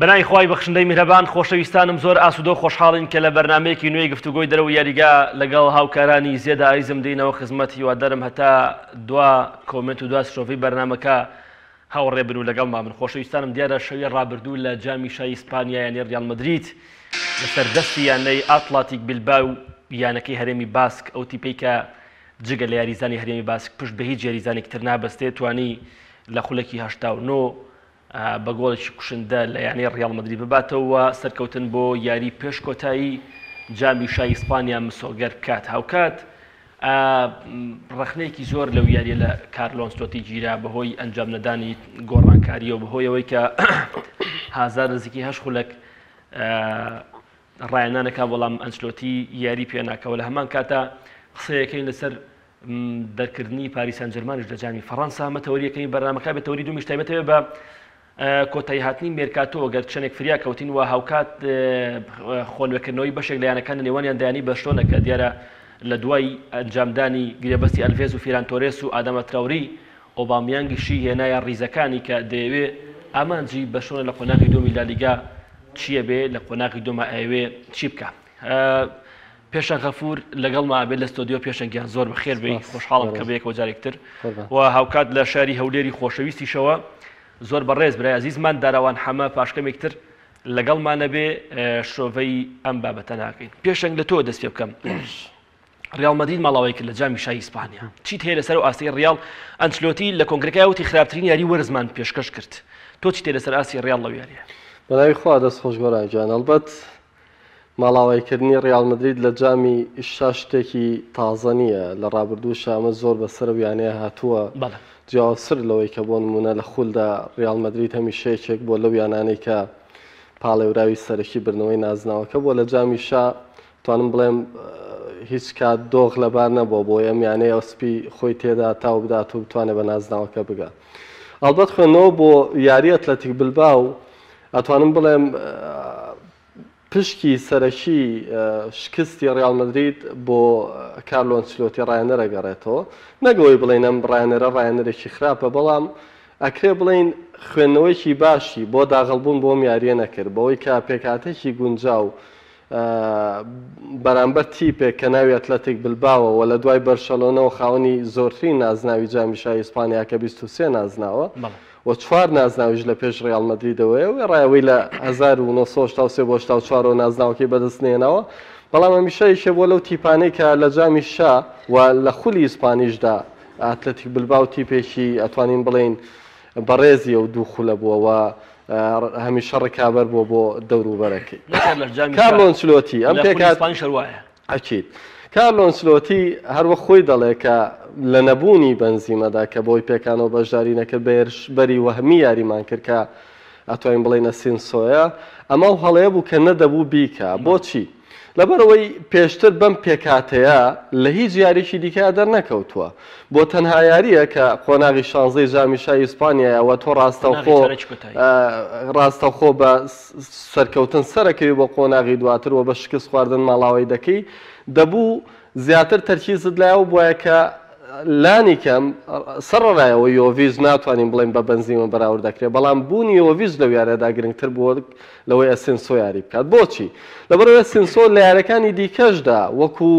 بەناوی خوای بەخشندەی میهرەبان خۆشەویستانم زۆر ئاسوودە و خۆشحاڵین کە لە بەرنامەیەکی نوێی گفتوگۆی دەرەوەی یاریگا لەگەڵ هاوکارانی زێدا ئایزم دێینەوە خزمەت هیوادارم هەتا دوا کۆمێنت و دوا شرۆڤەی بەرنامەکە هاوڕێ بن و لەگەڵمان بن خۆشەویستانم دیارە شەوی ڕابردوو لە جامی شای ئیسپانیا یانەی ڕیاڵ مەدرید لەسەر دەستی یانەی ئاتڵاتیک بیلباو یانەکەی هەرێمی باسک ئەو تیپەی کە جگە لە یاریزانی هەرێمی باسک پشت بە هیچ یاریزانێکی تر نابەستێت توانی لە خولەکی 89 بە گۆڵێکی کوشندە لە یانەی ڕیاڵ مەدرید بباتەوە و سەرکەوتن بۆ یاری پێش کۆتایی جامی شای ئیسپانیا مسۆگەر بکات. هاوکات ڕەخنەیەکی زۆر لەو یاریە لە کارلۆ ئەنسلۆتی گیرا بەهۆی ئەنجام نەدانی گۆڕانکاریەوە بەهۆی ئەوەی کە هازار نزیکی هەش خولەک ڕایەنانەکە بەڵام ئەنسلۆتی یاری پێناکەوە لە هەمان کاتا قسەیەکەین لەسەر دەرکردنی پاریس سانجێرمانیش لە جامی فەڕەنسا ئەمە تەوەری یەکەمی بەرنامەکە بێت تەوەری دوومیش تایبەتەوێ بە کۆتایی هاتنی مێرکاتۆ گەر چەندێک فریا کەوتین و هاوکات خۆنوێکردنەوەی بەشێک لە یانەکان لە نێوانیان دایانی بەرشلۆنە کە دیارە لە دوای ئەنجامدانی گرێبەستی ئەلڤێز و فیران تۆرێس و ئاداما تراوری ئۆبامیانگیشی هێنایە ڕیزەکانی کە دەیەوێ ئامانجی بەرشلۆنە لە قۆناغی دووەمی لالیگا چییە بێ لە قۆناغی دووەما ئەیەوێ چی بکا. پێشەنگ غەفور لەگەڵمان ئەبێت لە ستۆدیۆ. پێشەنگ گیان زۆر بەخێر بێی، خۆشحاڵم کە بەیەکەوە جارێک تر و هاوکات لە شاری هەولێری خۆشەویستیشەوە زۆر بەڕێز برای ئەزیزمان داراوان حەمە پاشکەمێک تر لەگەڵمان ئەبێ شرۆڤەی ئەم بابەتە ناکەین. پێشەنگ لە تۆ دەست پێ بکەم. ڕیاڵ مەدرید ماڵاوای کرد لە جامی شای ئیسپانیا. چیت هەیە لەسەر ئەو ئاستەی ڕیاڵ؟ ئەنچلۆتی لە کۆنگرەکەی وتی خراپترین یاری وەرزمان پێشکەش کرد. تۆ چیت هەیە لەسەر ئاستی ڕیاڵ لەو یاریە؟ بەناوی خوا دەست خۆش گۆران گیان. ئەڵبەت ماڵاوایکردنی ریال مەدرید لە جامی شا شتێکی تازە نییە، لە رابردووشا ئەمە زۆر بەسەر ئەو یانەیە هاتووە، جیاوازتر لەوەی کە بۆ نموونە لە خولدا ریال مەدرید هەمیشە یەکێک بووە لەو یانانەی کە پاڵێوراوی سەرەکی بردنەوەی نازناوەکە بووە، لە جامی شا توانم بڵێم هیچ کات دۆخ لەبار نەبووە بۆی ئەم یانەیە ئەسپی خۆی تێدا تاو بدات و بتوانێت بە نازناوەکە بگات. ئەڵبەت خوێندنەوە بۆ یاری ئەتلەتیک بلباو ئەتوانم بڵێم پشکی سەرەکی شکستی ڕیاڵ مەدرید بۆ کارلۆ ئەنچلۆتی ڕایەنەر ئەگەڕێتەوە، نەک ئەوەی بڵێین ئەم ڕایەنەرە ڕایەنەرێکی خراپە، بەڵام ئەکرێ بڵێین خوێندنەوەیەکی باشی بۆ داغڵبوون بۆ ئەم یارییە نەکرد، بەوەی کە پێکهاتەیەکی گونجاو بەرامبەر تیپێک کە ناوی ئەتلەتیک بلباوە و لە دوای بەرشەلۆنەوە خاوەنی زۆرترین نازناوی جامی شای ئیسپانیا کە 23 نازناوە و چوار نازناویش لە پێش ڕیاڵ مەدریدەوەیە، وێڕای ئەوەی لە 1983 بۆ 84 ەوە نازناوەکەی بەدەست نەهێناوە، بەڵام هەمیشە یەکێ بووە لەو تیپانەی کە لە جامی شا و لە خولی ئیسپانیشدا ئاتلەتیک بلباو تیپێکی ئەتوانین بڵێین بەڕێزی ئەو دوو خولە بووە و هەمیشە ڕکابەر بووە بۆ دەوروبەرەکەی. کارلۆ ئەنچلۆتی ئەم پێکهات ئەکید. کارلۆ ئەنچلۆتی هەروەک خۆی دەڵێ کە لە نەبوونی بنزیمەدا کە بەهۆی پێکانەوە بەشداری نەکرد بە هێرشبەری وەهمی یاریمان کرد کە ئەتوانین بڵێین ئەسینسۆیە، ئەمە ئەو هەڵەیە بوو کە نەدەبوو بیکا. بۆچی؟ لەبەرئەوەی پێشتر بەم پێکهاتەیە لە هیچ یاریی دیکەیا دەرنەکەوتووە. بۆ تەنها یارییە کە قۆناغی شانزەی جامی شای ئیسپانیایە و تۆ ڕاستەوخۆ ڕاستەوخۆ بە سەرکەوتن سەرەکەوی بۆ قۆناغی دواتر و بە شکست خواردن ماڵاوای دەکەی، دەبوو زیاتر تەرکیزت لای ئەو بوایە کە لانی کەم سەڕەرای ئەوەی یۆڤیچ ناتوانین بڵێین بە بنزیمە بەراورد دەکرێت، بەڵام بوونی یۆڤیچ لەو یارییەدا گرنگتر بووە لەوەی ئەسینسۆ یاری بکات. بۆچی؟ لەبەرئەوەی ئەسینسۆ لە یارییەکانی دیکەشدا وەکو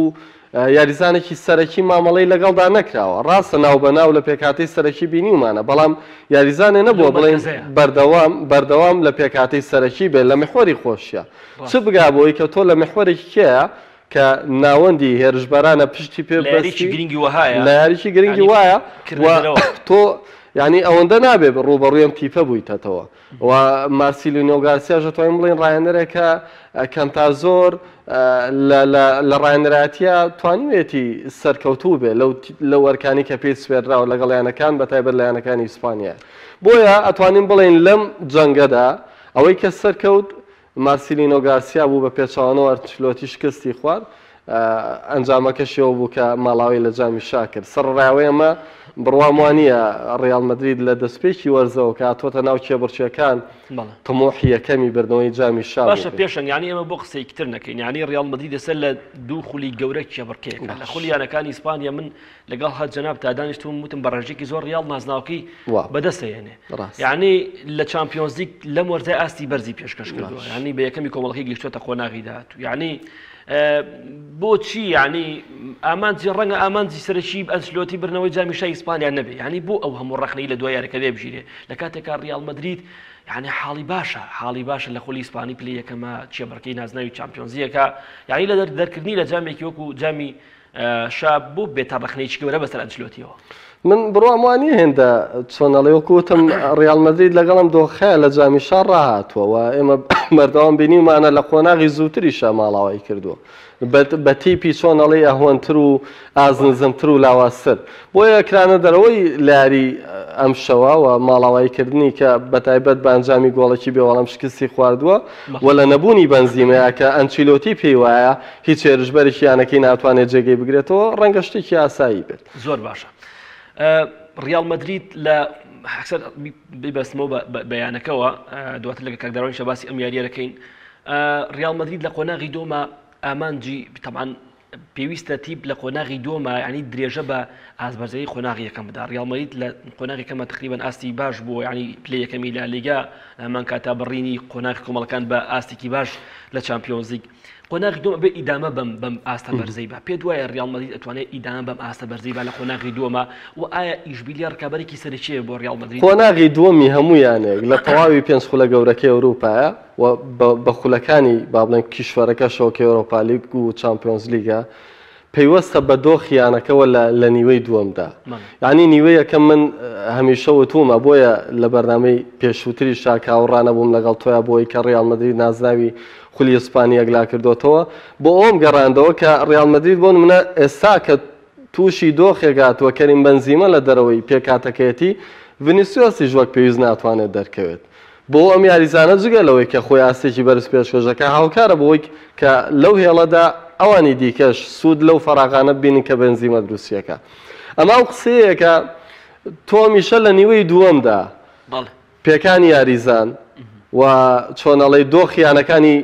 یاریزانێکی سەرەکی مامەڵەی لەگەڵدا نەکراوە. ڕاستە ناوبەناو لە پێکهاتەی سەرەکی بینیومانە، بەڵام یاریزانێ نەبووە بڵێین بەردەوام بەردەوام لە پێکهاتەی سەرەکی بێت لە میحوەری خۆشیە. چ بگا بەوەی کە تۆ لە میحوەرێکی کێیە کە ناوەندی هێرشبەرانە پشتی پێ لە یاریی گرنگی وەهایە لە یاریی گرنگی وایە و تۆ یانی ئەوەندە نابێ ڕووبەڕووی ئەم تیپە بوویتەتەوە. و مارسیلینۆ گارسیاش دەتوانین بڵێین ڕاهێنەرێکە کەم تا زۆر لە ڕاهێنەرایەتیە توانیوێتی سەرکەوتوو بێ لەو ئەرکانی کە پێی سپێردراوە لەگەڵ یانەکان بە تایبەت لە یانەکانی ئیسپانیا. بۆیە ئەتوانین بڵێین لەم جەنگەدا ئەوەی کە سەرکەوت مارسیلینۆ گارسیا بوو بە پێچەوانەوە ئەنچلۆتی شکستی خوارد. ئەنجامەکەشی ئەوە بوو کە ماڵاوەی لە جامی شا کرد. سەرەڕای ئەوەی ئەمە بڕوام وا نییە ڕیاڵ مەدرید لە دەستپێکی وەرزەوە کە هاتووەتە ناو کێبڕکێکان تموحی یەکەمی بردنەوەی جامی شا باشە پێشەنگ یانی ئێمە بۆ قسەیەکی تر نەکەین یانی ڕیاڵ مەدرید ئێستا لە دوو خولی گەورە کێبڕکێکە لە خولی یانەکانی ئیسپانیا من لەگەڵ هەر جەناب تا دانیشتوم وتم بە ڕێژێکی زۆر ڕیاڵ نازناوەکەی بەدەستهێنێ یعنی لە چامپیۆنزلیگ لەم وەرزای ئاستی بەرزی پێشکەش کردووە یعنی بە یەکەمی کۆمەڵەکەی گەیشتووەتە قۆناغی داهاتوو یعنی بۆچی یعنی ئامانجی ڕەنگە ئامانجی سەرەکی ئەنسلۆتی برنەوەی جامی شای ئیسپانیا نەبێ یعنی بۆ ئەو هەموو ڕەخنەی لە دوای یاریەکە لێ بگیرێ لە کاتێکا ڕیاڵ مەدرید یعنی حاڵی باشە حاڵی باشە لە خولی ئیسپانی پلی یەکەمە چێبڕکەی نازناوی چامپیۆنزیەکە یعنی لە دەرکردنی لە جامێکی وەکو جامی شا بۆ بێتە ڕەخنەیەکی گەورە بەسەر ئەنچلۆتیەوە؟ من بڕوام وا نییە هێندە چۆن ئەڵێ وەکو وتم ڕیاڵ مەدرید لەگەڵ ئەم دۆخەیە لە جامی شا ڕاهاتووە و ئێمە بەردەوام بینیومانە لە قۆناغی زووتریشا ماڵاوایی کردووە بە تیپی چۆن ئەڵێی ئەهوەنتر و ئاست نزمتر و لاوازتر بۆیە کرانە دەرەوەی لە یاری ئەمشەوە و ماڵاوایی کردنی کە بەتایبەت بە ئەنجامی گۆڵێکی بێوەڵام شکستی خواردووە و لە نەبوونی بەنزیمەیە کە ئەنچیلۆتی پێی وایە هیچ هێرشبەرێکی یانەکەی ناتوانێت جێگەی بگرێتەوە، ڕەنگە شتێکی ئاسایی بێت. زۆر باشە ڕیاڵ مەدرید لە حەکسەر ببەستمەوە بە یانەکەوە دواتر لەگە کاک داروانیشە باسی ئەم یاریە دەکەین ڕیاڵ مەدرید لە قۆناغی دۆما ئامانجی تەبعەن پێویستە تیپ لە قۆناغی دووەما یعنی درێژە بە ئاستبەرزیی قۆناغی یەکەم بدا ڕیاڵ مەدرید لە قۆناغی یەکەمە تقریبا ئاستی باش بووە یعنی پلەی یەکەمی لا لیگا هەمان کاتا بڕینی قۆناغی کۆمەڵەکان بە ئاستێکی باش لە چامپیۆنزلیگ قۆناغی دووەم ئەبێ ئیدامە بەم بەم ئاستە بەرزەی با پێت وایە ڕیاڵ مەدرید ئەتوانێت ئیدامە بەم ئاستە بەرزەی با لە قۆناغی دووەما و ئایا ئیشبیلیە ڕکابەرێکی سەرەکیە بۆ ڕیاڵ مەدرید؟ قۆناغی دووەمی هەموو یانەیەک لە تەواوی پێنج خولە گەورەکەی ئەوروپایە و بە خولەکانی با بڵێین کیشوەرەکەشەوە کە یۆرۆپالیگ و چامپیۆنزلیگە پەیوەستە بە دۆخی یانەکەوە لە لە نیوەی دووەمدا یانی نیوەی یەکەم من هەمیشە وتومە بۆیە لە بەرنامەی پێشووتریشا کە هاوڕا نەبووم لەگەڵ تۆیا بۆی کە ڕیاڵ مەدرید نازناوی خولی ئیسپانی یەکلا کردۆتەوە بۆ ئەوەم گەڕاندەوە کە ڕیاڵ مەدرید بۆ نمونە ئێستا کە تووشی دۆخێک هاتووە کەریم بنزیمە لە دەرەوەی پێکهاتەکەیەتی ڤینیسیۆسیش وەک پێویست ناتوانێت دەرکەوێت بۆ ئەم یاریزانە جگە لەوەی کە خۆی ئاستێکی بەرز پێشکەش دەکات، هاوکارە بەوەی کە لەو هێڵەدا ئەوانی دیکەش سوود لەو فەراغانە ببینن کە بنزیمە دروستیەکە. ئەمە ئەو قسەیە کە تۆ هەمیشە لە نیوەی دووەمدا پێکانی یاریزان و چۆن ئەڵێی دۆخی یانەکانی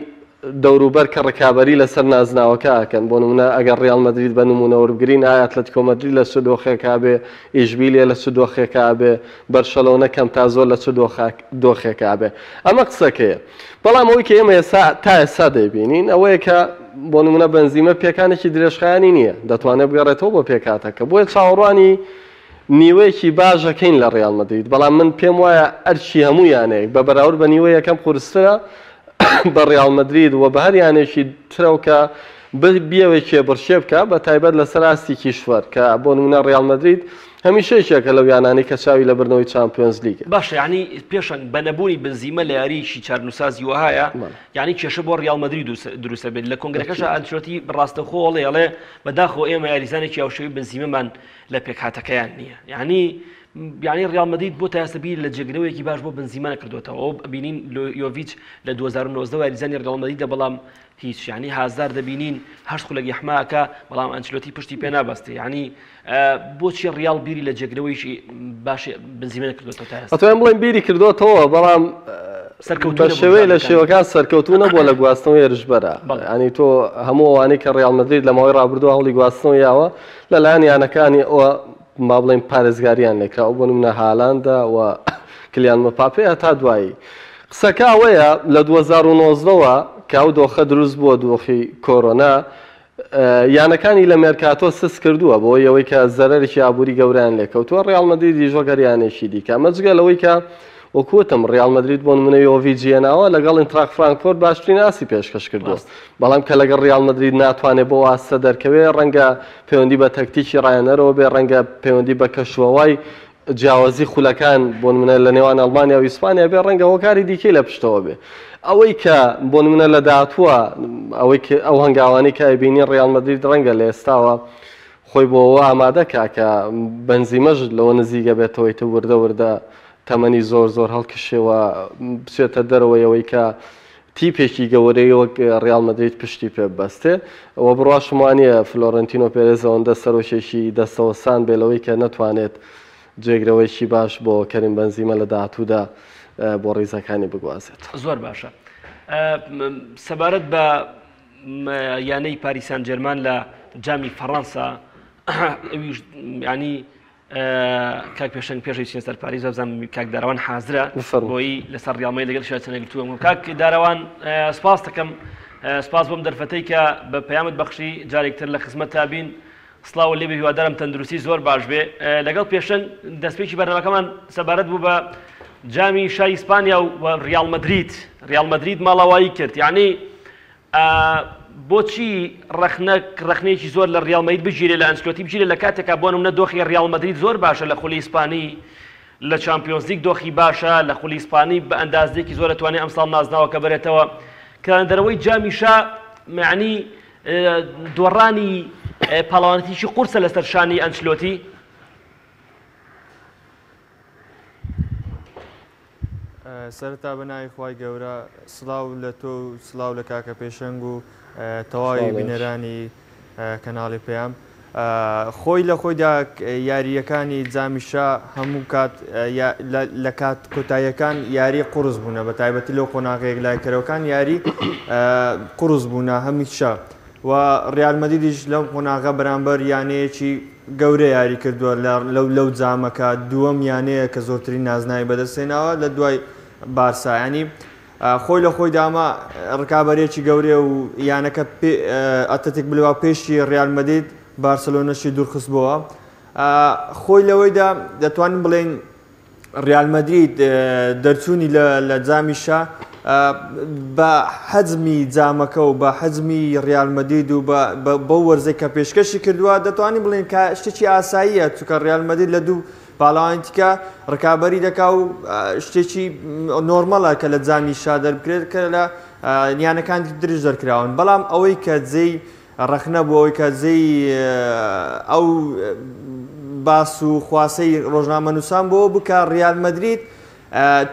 دەوروبەر کە ڕکابەری لەسەر نازناوەکە ئەکەن، بۆ نموونە ئەگەر ڕیاڵ مەدرید بە نموونە وەربگرین، ئایا ئەتلەتیکۆ مەدرید لە چ دۆخێکا بێ، ئیشبیلیە لە چ دۆخێکا بێ، بەرشەلۆنە کەم تا زۆر لە چ دۆخێکا بێ. ئەمە قسەکەیە. بەڵام ئەوەی کە ئێمە ئێستا تا ئێستا دەیبینین ئەوەیە کە بۆ نموونە بنزیمە پێکانێکی درێژخایەنی نییە، دەتوانێت بگەڕێتەوە بۆ پێکهاتەکە. بۆیە چاوەڕوانی نیوەیەکی باش ئەکەین لە ڕیاڵ مەدرید، بەڵام من پێم وایە ئەرکی هەموو یانەیەک بە بەراورد بە نیوەی یەکەم قورسترە بە ڕیاڵ مەدرید و بە هەر یانەیەکی ترەوە کە بیەوێت کێبڕکێ بکا بە تایبەت لەسەر ئاستی کیشوەر کە بۆ نمونە ڕیاڵ مەدرید هەمیشە یەکێکە لەو یانانەی کە چاوی لە بردنەوەی چامپیۆنزلیگە. باشە یانی پێشەنگ بە نەبوونی بنزیمە لە یارییەکی چارەنووسسازی وەهایە یانی کێشە بۆ ڕیاڵ مەدرید دروست دەبێت لە کۆنگرەکەشا ئەنچلۆتی ڕاستەوخۆ ئەڵێ ئەڵێ بەداخەوە ئێمە یاریزانێکی هاوشێوەی بنزیمەمان لە پێکهاتەکەیان نییە یعنی یعنی ڕیال مەدرید بۆ تا ئێستا بیر لە جێگرەوەیەکی باش بۆ بنزیمە نەکردوێتەوە ئەو بینین یۆڤیچ لە 2019 یاریزانی ڕیال مەدریدە بەڵام هیچ یعنی هازار دەبینین هەشت خولەک یەحماکە بەڵام ئەنچلۆتی پشتی پێ نابەستێ یعنی بۆچی ڕیال بیری لە جێگرەوەیکی باش بنزیمە نەکردوێتەوە تا ئێستا ئەتوانین بڵێین بیری کردوێتەوە بەڵام سەرکەوتوو بە شێوەیە لە شێوەکان سەرکەوتوو نەبووە لە گواستنەوەی هێرشبەرە ینی تۆ هەموو ئەوانەی کە ڕیال مەدرید لە ماوەی ڕابردوو هەوڵی گواستنەوە یاوە لەلایەن یانەکانی ئەوە با بڵێین پارێزگاریان لێکراوە بۆ نمونە هالاندە و کلیان مپاپێ هەتا دوایی قسەکە ئەوەیە لە 2019ەوە کە ئەو دۆخە دروست بووە دۆخی کۆرۆنا یانەکانی لە مێرکاتۆ سست کردووە بەهۆی ئەوەی کە زەرەرێکی ئابووری گەورەیان لێکەوتووە، ڕیاڵ مەدریدیش وەک هەر یانەیەکی دیکە. ئەمە جگە لەوەی کە وەک وتم ڕیاڵ مەدرید بۆ نموونە یۆڤیجی هێناوە لەگەڵ ئینتراخت فرانکفۆرت باشترین ئاستی پێشکەش کردووە، بەڵام کە لەگەڵ ڕیاڵ مەدرید ناتوانێت بەو ئاستە دەرکەوێ ڕەنگە پەیوەندی بە تەکتیکی ڕاهێنەرەوە بێ، ڕەنگە پەیوەندی بە کەشوهەوای جیاوازی خولەکان بۆ نمونە لە نێوان ئەڵمانیا و ئیسپانیا بێ ڕەنگە هۆکاری دیکەی لە پشتەوە بێ ئەوەی کە بۆ نمونە لە داهاتووە ئەوەی کە ئەو هەنگاوانەی کە ئەیبینین ڕیاڵ مەدرید ڕەنگە لە ئێستاوە خۆی بۆ ئەوە ئامادە کا کە بنزیمەش لەوە نزیکە بێتەوەی تر وردە وردە تەمەنی زۆر زۆر هەڵکشێ و بچێتە دەرەوەی ئەوەی کە تیپێکی گەورەی وەک ڕیاڵ مەدرید پشتی پێ ببەستێ و بڕواشم وانییە فلۆرنتینۆ پێرێز ئەوەندە سەرۆکێکی دەستەوەستان بێ لەوەی کە نەتوانێت جێگرەوەیەکی باش بۆ کەریم بنزیمە لە داهاتوودا بۆ ڕیزەکانی بگوازێت. زۆر باشە سەبارەت بە یانەی پاریسان جێرمان لە جامی فەڕەنسا ئەویش ینی کاک پێشەنگ پێشی چین سەر پاریس بزانم کاک دارەوان حازرە بۆی لەسەر ڕیاڵمەی لەگەڵ شای چەنەگرتووە کاک دارەوان سپاس دەکەم سپاس بۆم دەرفەتەی کە بە پەیامت بەخشی جارێکتر لە خزمەت تا بین سڵاو لێ هیوادارم تەندروستی زۆر باش بێ لەگەڵ پێشەنگ دەستپێکی بەرنامەکەمان سەبارەت بوو بە جامی شای ئیسپانیا و ڕیاڵ مەدرید ڕیاڵ مەدرید ماڵاوایی کرد یعنی بۆچی ڕەخنە ڕەخنەیەکی زۆر لە ڕیاڵ مەدرید بگیرێ لە ئەنچلۆتی بگیرێ لە کاتێکا بۆ نمونە دۆخی ڕیاڵ مەدرید زۆر باشە لە خولی ئیسپانی لە چامپیۆنزلیگ دۆخی باشە لە خولی ئیسپانی بە ئەندازەیەکی زۆر ئەتوانێ ئەمساڵ نازناوەکە بەرێتەوە کرانە دەرەوەی جامی شا معنی دۆڕانی پاڵەوانێتیی قورسە لەسەر شانی ئەنچلۆتی. سەرەتا بە ناوی خوای گەورە سڵاو لە تۆ و سڵاو لە کاکە پێشەنگ و تەواوی بینەرانی کەناڵی پەیام. خۆی لە خۆیدا یارییەکانی جامی شا هەموو کات لە کات کۆتاییەکان یاری قوڕس بوونە بە تایبەتی لەو قۆناغە یەکلایکەرەوەکان یاری قوڕس بوونە هەمیشە و ڕیال مەدریدیش لەم قۆناغە بەرامبەر یانەیەکی گەورە یاری کردووە لەو لەو جامەکە دووەم یانەیە کە زۆرترین نازناوی بەدەستهێناوە لە دوای بارسا ینی خۆی لە خۆی دامە ڕکابەرێکی گەورەیە و یانەکە ئەتلەتیک بلباو پێشی ڕیال مەدرید بارسلۆنەشی دوورخستبەوە خۆی لەوەیدا دەتوانین بڵێین ڕیال مەدرید دەرچوونی لە جامی شا بە حەجمی جامەکە و بە حەجمی ڕیال مەدرید و بەو وەرزێک کە پێشکەشی کردووە دەتوانین بڵێن کە شتێکی ئاساییە چونکە ڕیال مەدرید لە دوو پاڵەوانێتیکە ڕکابەری دەکا و شتێکی نۆرمەڵە کە لە جامی شا دەربکرێت کە لە یانەکان درژ دەرکراون بەڵام ئەوەی کە جێی ڕەخنە بۆ ئەوەی کە جێی ئەو باس و خواسەی ڕۆژنامەنووسان بۆ بکە ڕیال مەدرید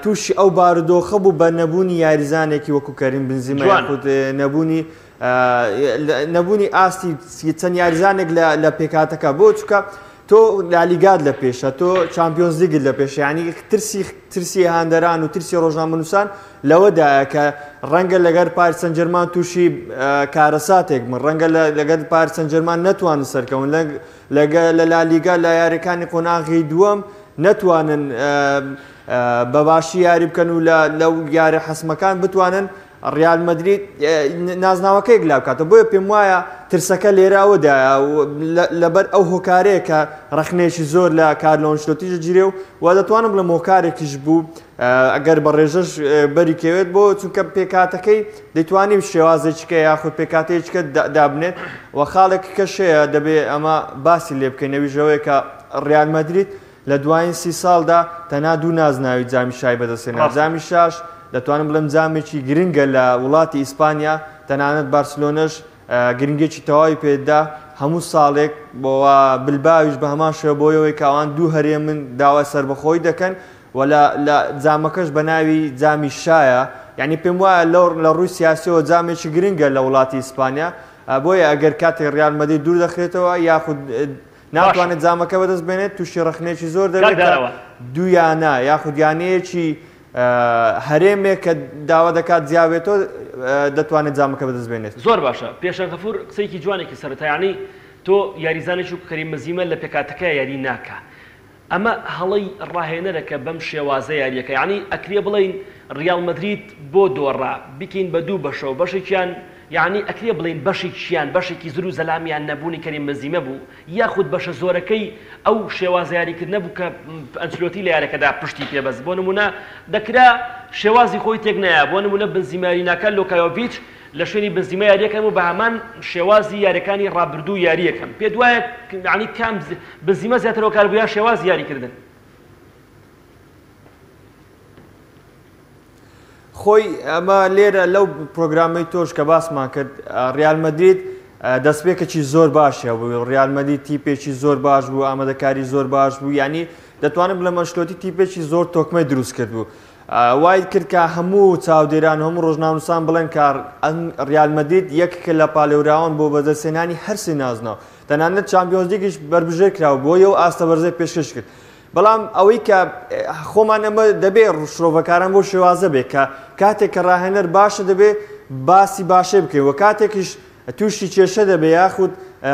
تووشی ئەو بارودۆخە بوو بە نەبوونی یاریزانێکی وەکو کەریم بنزیمە یاخود نەبوونی نەبوونی ئاستی چەند یاریزانێک لە پێکاتەکە بۆ چکە تۆ لالیگات لە پێشە تۆ چمپیۆنزلیگت لە پێش ینی ترسی ترسی هاندەران و ترسی ڕۆژنامەنووسان لەوەدایە کە ڕەنگە لەگەر پاریس سانجێرمان تووشی کارەساتێک بن، ڕەنگە لەگەر پاریس سانجێرمان نەتوانن سەرکەون، لە لالیگا لە یاریەکانی قۆناغی دووەم نەتوانن بە باشی یاری بکەن و لەو یارە حەسمەکان بتوانن ڕیال مەدرید نازناوەکە یەکلا بکاتەوە. بۆیە پێم وایە ترسەکە لێرە ئەوەدایە لەبەر ئەو هۆکارەیە کە ڕەخنەیەکی زۆر لە کارلۆ ئەنچلۆتیش گیرێ و دەتوانم بڵێم هۆکارێکیش بوو ئەگەر بە ڕێژەش بەری کەوێت بۆ چونکە پێکاتەکەی دەیتوانی شێوازێکیکە یاخود پێکاتەیەکە دابنێت و خاڵێک کەشەیە دەبێ ئەمە باسی لێ بکەین ئەویش ئەوەیە کە ڕیال مەدرید لە دوایین سی ساڵدا تەنها دوو نازناوی جامی شای بەدەستهێنا جامی شاش دەتوانم بڵێم جامێکی گرنگە لە وڵاتی ئیسپانیا تەنانەت بارسلۆنەش گرنگێکی تەواوی پێدا هەموو ساڵێک بۆ بلباویش بە هەمان شێوە بۆ ئەوەی کە ئەوان دوو هەرێمن داوای سەربەخۆیی دەکەن و لە لە جامەکەش بە ناوی جامی شایە یعنی پێم وایە لەو لە ڕووی سیاسیەوە جامێکی گرنگە لە وڵاتی ئیسپانیا بۆیە ئەگەر کاتێک ڕیال مەدرید دوور دەخرێتەوە یاخود ناتوانێت جامەکە بەدەست بێنێت تووشی ڕەخنەیەکی زۆر دەبێت کە دوو یانە یاخود یانەیەکی هەرێمێک کە داوا دەکات جیابێتەوە دەتوانێت جامەکە بەدەست بێنێت. زۆر باشە پێشەنگ غەفور قسەیەکی جوانێکی سەرەتا یانی تۆ یاریزانێکی وەکو کەریم بنزیمە لە پێکهاتەکەیا یاری ناکا ئەمە هەڵەی ڕاهێنەرە کە بەم شێوازە یاریەکە یانی ئەکرێ بڵێین ڕیاڵ مەدرید بۆ دۆڕا بیکەین بە دوو بەشەوە بەشێکیان یانی ئەکرێ بڵێین بەشێکیان بەشێکی زر و زەلامیان نەبوونی کەریم بنزیمە بوو یاخود بەشە زۆرەکەی ئەو شێوازە یاریکردنە بوو کە ئەنچلۆتی لە یاریەکەدا پشتی پێ بەست بۆ نمونە دەکرا شێوازی خۆی تێک نایە بۆ نمونە بنزیمە یاری ناکا لۆکایۆڤیچ لە شوێنی بنزیمە یاریەکەن و بە هەمان شێوازی یاریەکانی ڕابردوو یاریەکەن پێت وایە یانی کام بنزیمە زیاتر هۆکار بوو یا شێوازی یاریکردن؟ خۆی ئەمە لێرە لەو پرۆگرامەی تۆش کە باسمان کرد ڕیال مەدرید دەستپێکێکی زۆر باش هەبوو ڕیال مەدرید تیپێکی زۆر باش بوو ئامادەکاری زۆر باش بوو ینی دەتوانم بڵێم ئەنشلۆتی تیپێکی زۆر تۆکمەی دروست کرد بوو. وای کرد کە هەموو چاودێران و هەموو ڕۆژنامەنووسان بڵێن کە ڕیال مەدرید یەکێکە لە پالێوراوان بۆ بەدەستهێنانی هەرسێ نازناو، تەنانەت چامپیۆنزلیگیش بەربژێر کرا و بۆیە ئەو ئاستە بەرزەی پێشکەش کرد. بەڵام ئەوەی کە خۆمان ئەمە دەبێ شرۆڤەکاران بۆ شێوازە بێ کە کاتێک کە ڕاهێنەر باشە دەبێ باسی باشەی بکەین و کاتێکیش تووشی کێشە دەبێ یاخود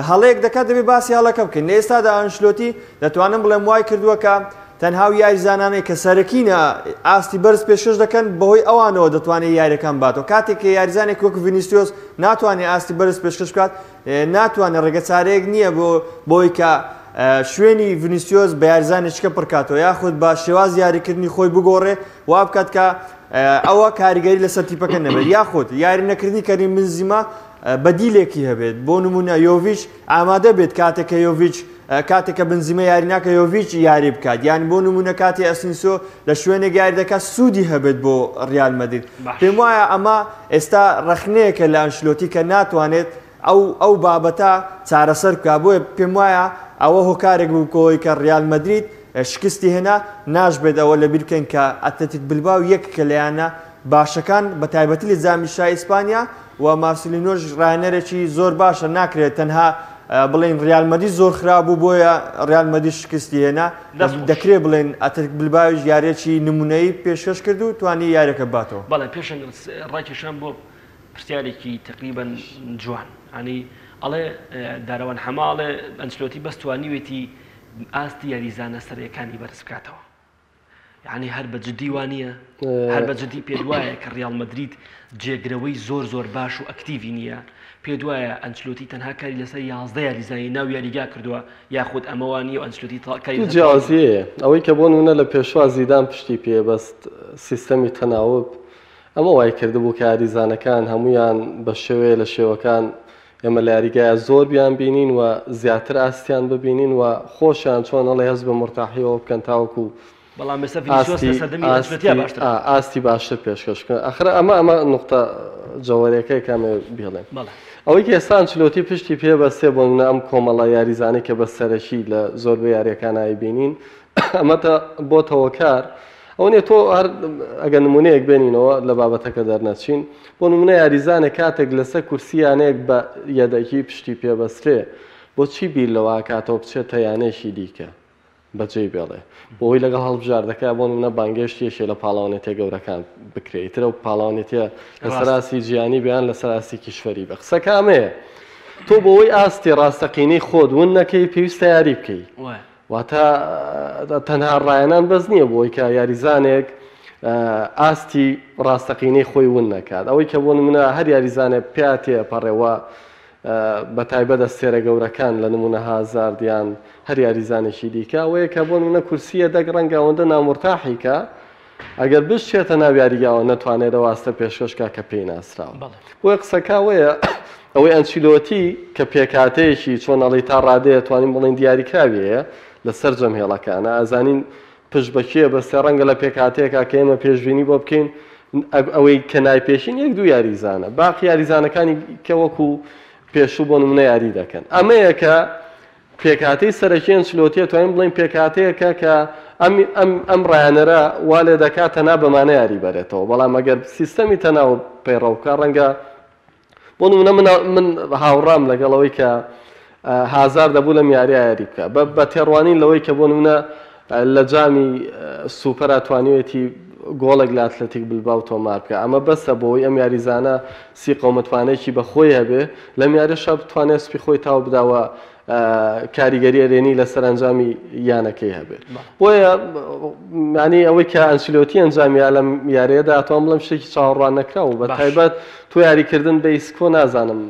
هەڵەیەک دەکات دەبێ باسی هەڵەکە بکەین. لە ئێستادا ئەنشلۆتی دەتوانم بڵێم وای کردووە کە تەنها و یاریزانانەی کە سەرەکینە ئاستی بەرز پێشکەش دەکەن بەهۆی ئەوانەوە دەتوانێت یاریەکان باتەوە. کاتێک کە یاریزانێک وەک ڤینیسیۆس ناتوانێت ئاستی بەرز پێشکەش بکات، ناتوانێت، ڕێگە چارەیەک نییە بۆ بۆی کە شوێنی ڤینیسیۆس بە یاریزانێکیکە پڕکاتەوە یاخود بە شێواز یاریکردنی خۆی بگۆڕێ وا بکات کە ئەوە کاریگەری لەسەر تیپەکە نەبێت، یاخود یاری نەکردنی کەریم بنزیما بەدیلێکی هەبێت. بۆ نمونە یۆڤیچ ئامادە بێت کاتێک کە یۆڤیچ کاتێک کە بنزیمە یاری ناکە یۆڤیچ یاری بکات، یان بۆ نمونە کاتی ئەسینسۆ لە شوێنێک یاری دەکات سوودی هەبێت بۆ ریال مەدرید. پێم وایە ئەمە ئێستا ڕەخنەیەکە لە ئەنشلۆتی کە ناتوانێت ئەو ئەو بابەتە چارەسەر بکات، بۆیە پێم وایە ئەوە هۆکارێک بوو بۆ کە ریال مەدرید شکستی هێنا. ناشبێت ئەوە لەبیر بکەین کە ئەتلەتیک بلباو یەکێکە لە یانە باشەکان بە تایبەتی لە جامی شای ئیسپانیا و مارسلینۆش ڕاهێنەرێکی زۆر باشە، ناکرێت تەنها بڵێین ریال مەدرید زۆر خراپ بوو بۆیە ریال مەدرید شکستی هێنا. دەکرێت بڵێن ئەتلەتیک بلباویش یارییەکی نمونەیی پێشکەش کرد و توانی یاریەکە بباتەوە. بەڵێ پێشەنگ ڕاکێشان بۆ پرسیارێکی تەقریبەن جوان، یانی ئەڵێ دارەوان حەمە ئەڵێ ئەنچلۆتی بەس توانیوێتی ئاستی یاریزانە سەرەکانی بەرز بکاتەوە، یعنی هەر بە جدی وا نییە؟ هەر بە جدی پێت وایە کە ڕیاڵ مەدرید جێگرەوەی زۆر زۆر باش و ئەکتیڤی نییە؟ پێت وایە ئەنچلۆتی تەنها کاری لەسەر 11 یاریزانی ناو یاریگا کردووە یاخود ئەمە وا نییە و ئەنچلۆتی کاری دوو جیاوازی هەیە، ئەوەی کە بۆ نمونە لە پێشوا زیدان پشتی پێ بەست سیستەمی تەناوب، ئەمە وای کردبوو کە یاریزانەکان هەموویان بە شێوەیە لە شێوەکان ئێمە لە یاریگایا زۆر بیان بینین و زیاتر ئاستیان ببینین و خۆشیان چۆن ئەڵێ هەست بە مورتاحیەوە بکەن تاوەکو بەڵام ئێستا ڤینیسیۆس لە ئاستی سەردەمی ئەنچلۆتیا ئاستی باشترە. ئا ئاستی باشتر پێشکەش بکەن ئەخر ئەمە ئەمە نوقتە جەوەرەکەی کە ئەمەوێ بیڵێم بەڵێ. ئەوەی کە ئێستا ئەنچلۆتی پشتی پێ بەستێ بۆ نمونە ئەم کۆمەڵە یاریزانەی کە بە سەرەکی لە زۆربەی یاریەکان ئەیبینین ئەمە تە بۆتە هۆکار ئەوە نیە تۆ هەر ئەگەر نمونەیەک بێنینەوە لە بابەتەکە دەرنەچین بۆ نمونە یاریزانێک کاتێک لەسەر کورسی یانەیەک بە یەدەکی پشتی پێبەسترێ بۆچی بیر لەوە ئەکاتەوە بچێتە یانەیەکی دیکە بەجێی بێڵێ بۆ ئەوەی لەگەڵ هەڵبژاردەکە بۆ نمونە بانگێشتی یەکێ لە پاڵەوانێتیە گەورەکان بکرێ ئیتر ئەو پاڵەوانێتیە لەسەر ئاستی جیهانی بێ یان لەسەر ئاستی کیشوەری بێ قسەکە ئەمەیە تۆ بۆ ئەوەی ئاستی ڕاستەقینەی خۆت ون نەکەی پێویستە یاری بکەی واتە تەنها ڕایەنان بەس نییە بۆی کە یاریزانێک ئاستی ڕاستەقینەی خۆی ون نەکات ئەوەی کە بۆ نمونە هەر یاریزانێک پیا تێپەڕێەوە بە تایبەت ئەستێرە گەورەکان لە نمونە هازارد یان هەر یاریزانێکی دیکە ئەوەیە کە بۆ نمونە کورسیە دەک ڕەنگە ئەوەندە نامورتاحی کە ئەگەر بشچێتە ناو یاریگاوە نەتوانێت ئەو ئاستە پێشکەش کا کە پێی ناسراوە. بۆیە قسەکە ئەوەیە ئەوەی ئەنچیلۆتی کە پێکهاتەیەکی چۆن ئەڵێی تا ڕادەیە توانین بڵێین دیاریکراوی هەیە لە سەرجەم هێڵەکانە ئەزانین پشت بە کێ بەستێ ڕەنگە لە پێکهاتەیەکا کە ئێمە پێشبینی بۆ بکەین ئەوەی کە نایپێشین یەک دوو یاریزانە باقی یاریزانەکانی کە وەکو پێشوو بۆ نمونە یاری دەکەن ئەمەیە کە پێکهاتەی سەرەکی ئەنچلۆتی ئەتوانین بڵێین پێکهاتەیەکە کە ئەم ئەم ئەم ڕایەنەرە وا لێ دەکات تەنها بەمانە یاری بەرێتەوە بەڵام ئەگەر سیستەمی تەناو پەیڕەو بکا ڕەنگە بۆ نمونە من من هاوڕام لەگەڵ ئەوەی کە هازار دەبوو لەم یاریە یاری بکە بە بە تێڕوانین لەوەی کە بۆ نمونە لە جامی سوپەرا توانیوێتی گۆڵێک لە ئەتلەتیک بلباو تۆمار بکە ئەمە بەسە بۆی ئەم یاریزانە سیقە و متمانەیەکی بە خۆی هەبێ لەم یاریەشا بتوانێت سپی خۆی تاو بدا و کاریگەری ئەرێنی لەسەر ئەنجامی یانەکەی هەبێت بۆیە معنی ئەوەی کە ئەنچلۆتی ئەنجامیا لەم یاریەدا ئەتوانم بڵێم شتێکی چاوەڕوان نەکراو بە تایبەت تۆ یاریکردن بە ئیسکۆ نازانم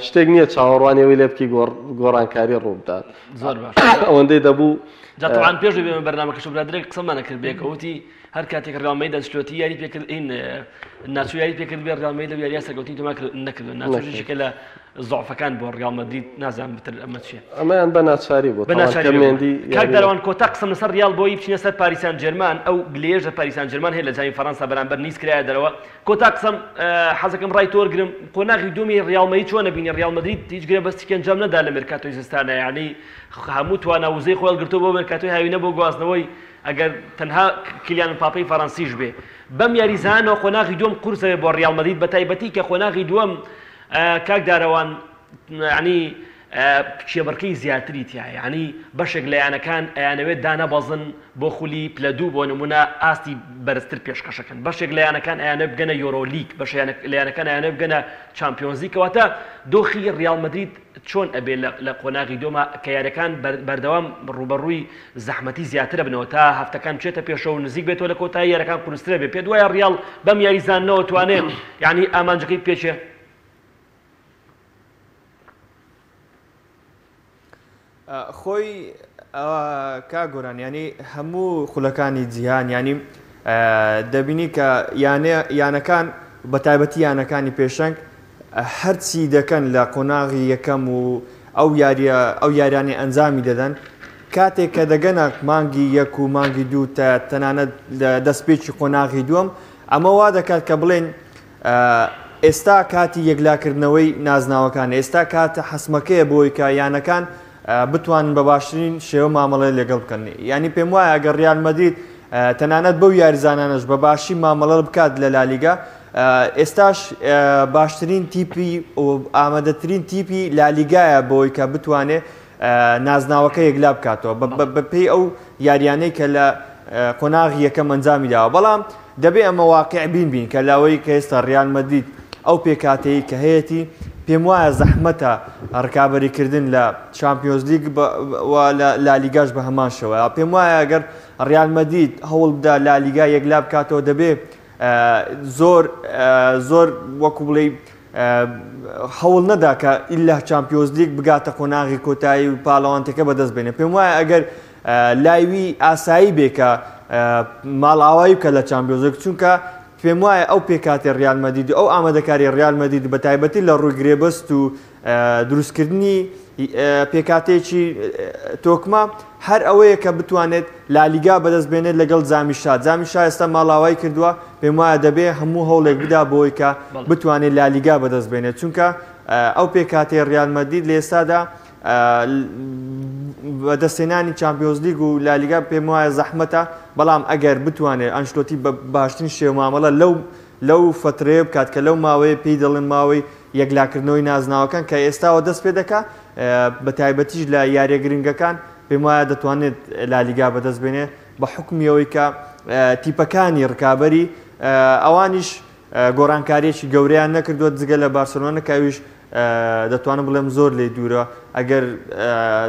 شتێک نییە چاوەڕوانی ئەوەی لێ بکەی گۆڕانکاری ڕووبدات زۆر باش ئەوەندەی دەبوو جا تەبعەن پێش بێمە بەرنامەکەش برادەرێک قسەمان نەکرد بێکەوە وتی هەر کاتێک ڕیاڵ مەدرید ئەنچلۆتی یاری پێکرد این ناچۆ یاری پێکرد بێ ڕیاڵ مەدرید لەو یاریە سەرکەوتنی تۆمار نەکردووە ناچۆش یەکێکە لە زۆعفەکان بۆ ڕیاڵ مەدرید نازانم بتر ئەمە چییە ئەمەیان بە ناچاری بوو بە ناچاری کە مێندی کاک دارەوان کۆتا قسەم لەسەر ڕیاڵ بۆی بچینە سەر پاریسان جێرمان ئەو گلەیەش لە پاریسان جێرمان هەیە لە جامی فەرەنسا بەرامبەر نیس کرایە دەرەوە کۆتا قسەم حەزەکەم ڕای تۆ وەرگرم قۆناغی دووەمی ڕیاڵ مەدرید چۆن ئەبینی ڕیاڵ مەدرید هیچ گرێبەستێکی ئەنجام نەدا لە مێرکاتۆی زستانە یعنی هەموو توانا وزەی خۆی هەڵگرتووە بۆ مێرکاتۆی هاوینە بۆ گواستنەوەی ئەگەر تەنها کیلیان مپاپێی فەرەنسیش بێ بەم یاریزانەوە قۆناغی دووەم قورسە بێ بۆ ڕیاڵ مەدرید بە تایبەتی کە قۆناغی دووەم کاک دارەوان یعنی کێبڕکێی زیاتری تیایە یانی بەشێک لە یانەکان ئەیانەوێت دانەبەزن بۆ خولی پلە دوو بۆ نمونە ئاستی بەرزتر پێشکەشەکەن بەشێک لە یانەکان ئەیانەوێت بگەنە یۆرۆ لیگ بەشێک لە یانەکان ئەیانەوێت بگەنە چامپیۆنزی کەواتە دۆخی ڕیاڵ مەدرید چۆن ئەبێ لە قۆناغی دۆما کە یاریەکان بەردەوام ڕوبەڕووی زەحمەتی زیاترە بنەوە تا هەفتەکان بچێتە پێشەوە و نزیک بێتەوە لە کۆتایی یاریەکان قورسترە بێ پێت وایە ڕیاڵ بەم یاریزانەوە توانێ یعنی ئامانجەکەی پێچێ؟ خۆی کاک گۆران یانی هەموو خولەکانی جیهان یانی دەبینی کە یانەکان بە تایبەتی یانەکانی پێشەنگ هەرچی دەکەن لە قۆناغی یەکەم و ئەو یاریە ئەو یاریانی ئەنجامی دەدەن کاتێک کە دەگەنە مانگی یەک و مانگی دوو تەنانەت لە دەستپێکی قۆناغی دووەم ئەمە وا دەکات کە بڵێن ئێستا کاتی یەکلاکردنەوەی نازناوەکانە، ئێستا کاتە حەسمەکەیە بۆی کە یانەکان بتوانن بە باشترین شێوە مامەڵەی لەگەڵ بکەن. یانی پێموایە ئەگەر ریال مەدرید تەنانەت بەو یاریزانانەش بە باشی مامەڵە بکات لە لالیگا، ئێستاش باشترین تیپی و ئامادەترین تیپی لالیگایە بۆی کە بتوانێت نازناوەکە یەکلا بکاتەوە بەپێی ئەو یاریانەی کە لە قۆناغی یەکەم ئەنجامی داوە بەڵام دەبێ ئەمە واقیع بین بین کە لەوەی کە ئێستا ریال مەدرید ئەو پێکهاتەیەی کە هەیەتی پێم وایە زەحمەتە ڕکابەری کردن لە چامپیۆنزلیگ و لە لالیگاش بە هەمان شێوە پێم وایە ئەگەر ریال مەدرید هەوڵ بدا لالیگا یەکلا بکاتەوە دەبێ زۆر زۆر وەکو بڵێ هەوڵ نەدا کە ئیلا چامپیۆنزلیگ بگاتە قۆناغی کۆتایی و پاڵەوانتەکە بەدەست بێنێ پێم وایە ئەگەر لای وی ئاسایی بێ کە ماڵئاوایی بکات لە چامپیۆنزلیگ چونکە پێم وایە ئەو پێکهاتەی ریال مەدرید و ئەو ئامادەکاری ریال مەدرید بە تایبەتی لە ڕووی گرێبەست و دروستکردنی پێکهاتەیەکی تۆکمە هەر ئەوەیە کە بتوانێت لالیگا بەدەست بێنێت لەگەڵ جامی شا جامی شا ئێستا ماڵاوای کردووە پێم وایە دەبێ هەموو هەوڵێک بدا بۆی کە بتوانێت لالیگا بەدەست بێنێت چونکە ئەو پێکهاتەی ریال مەدرید لە ئێستادا بەدەستهێنانی چامپیۆنزلیگ و لالیگا پێموایە زەحمەتە، بەڵام ئەگەر بتوانێت ئەنشلۆتی بە باشترین شێوە مامەڵە لەو لەو فەترەیە بکات کە لەو ماوەیە پێی دەڵێن ماوەی یەکلاکردنەوەی نازناوەکان کە ئێستاوە دەست پێ دەکا بە تایبەتیش لە یاریە گرنگەکان پێموایە دەتوانێت لالیگا بەدەست بێنێ بە حوکمی ئەوەی کە تیپەکانی ڕکابەری ئەوانیش گۆڕانکارییەکی گەورەیان نەکردووە جگە لە بارسێلۆنا کە ئەویش دەتوانم بڵێم زۆر لێی دوورە ئەگەر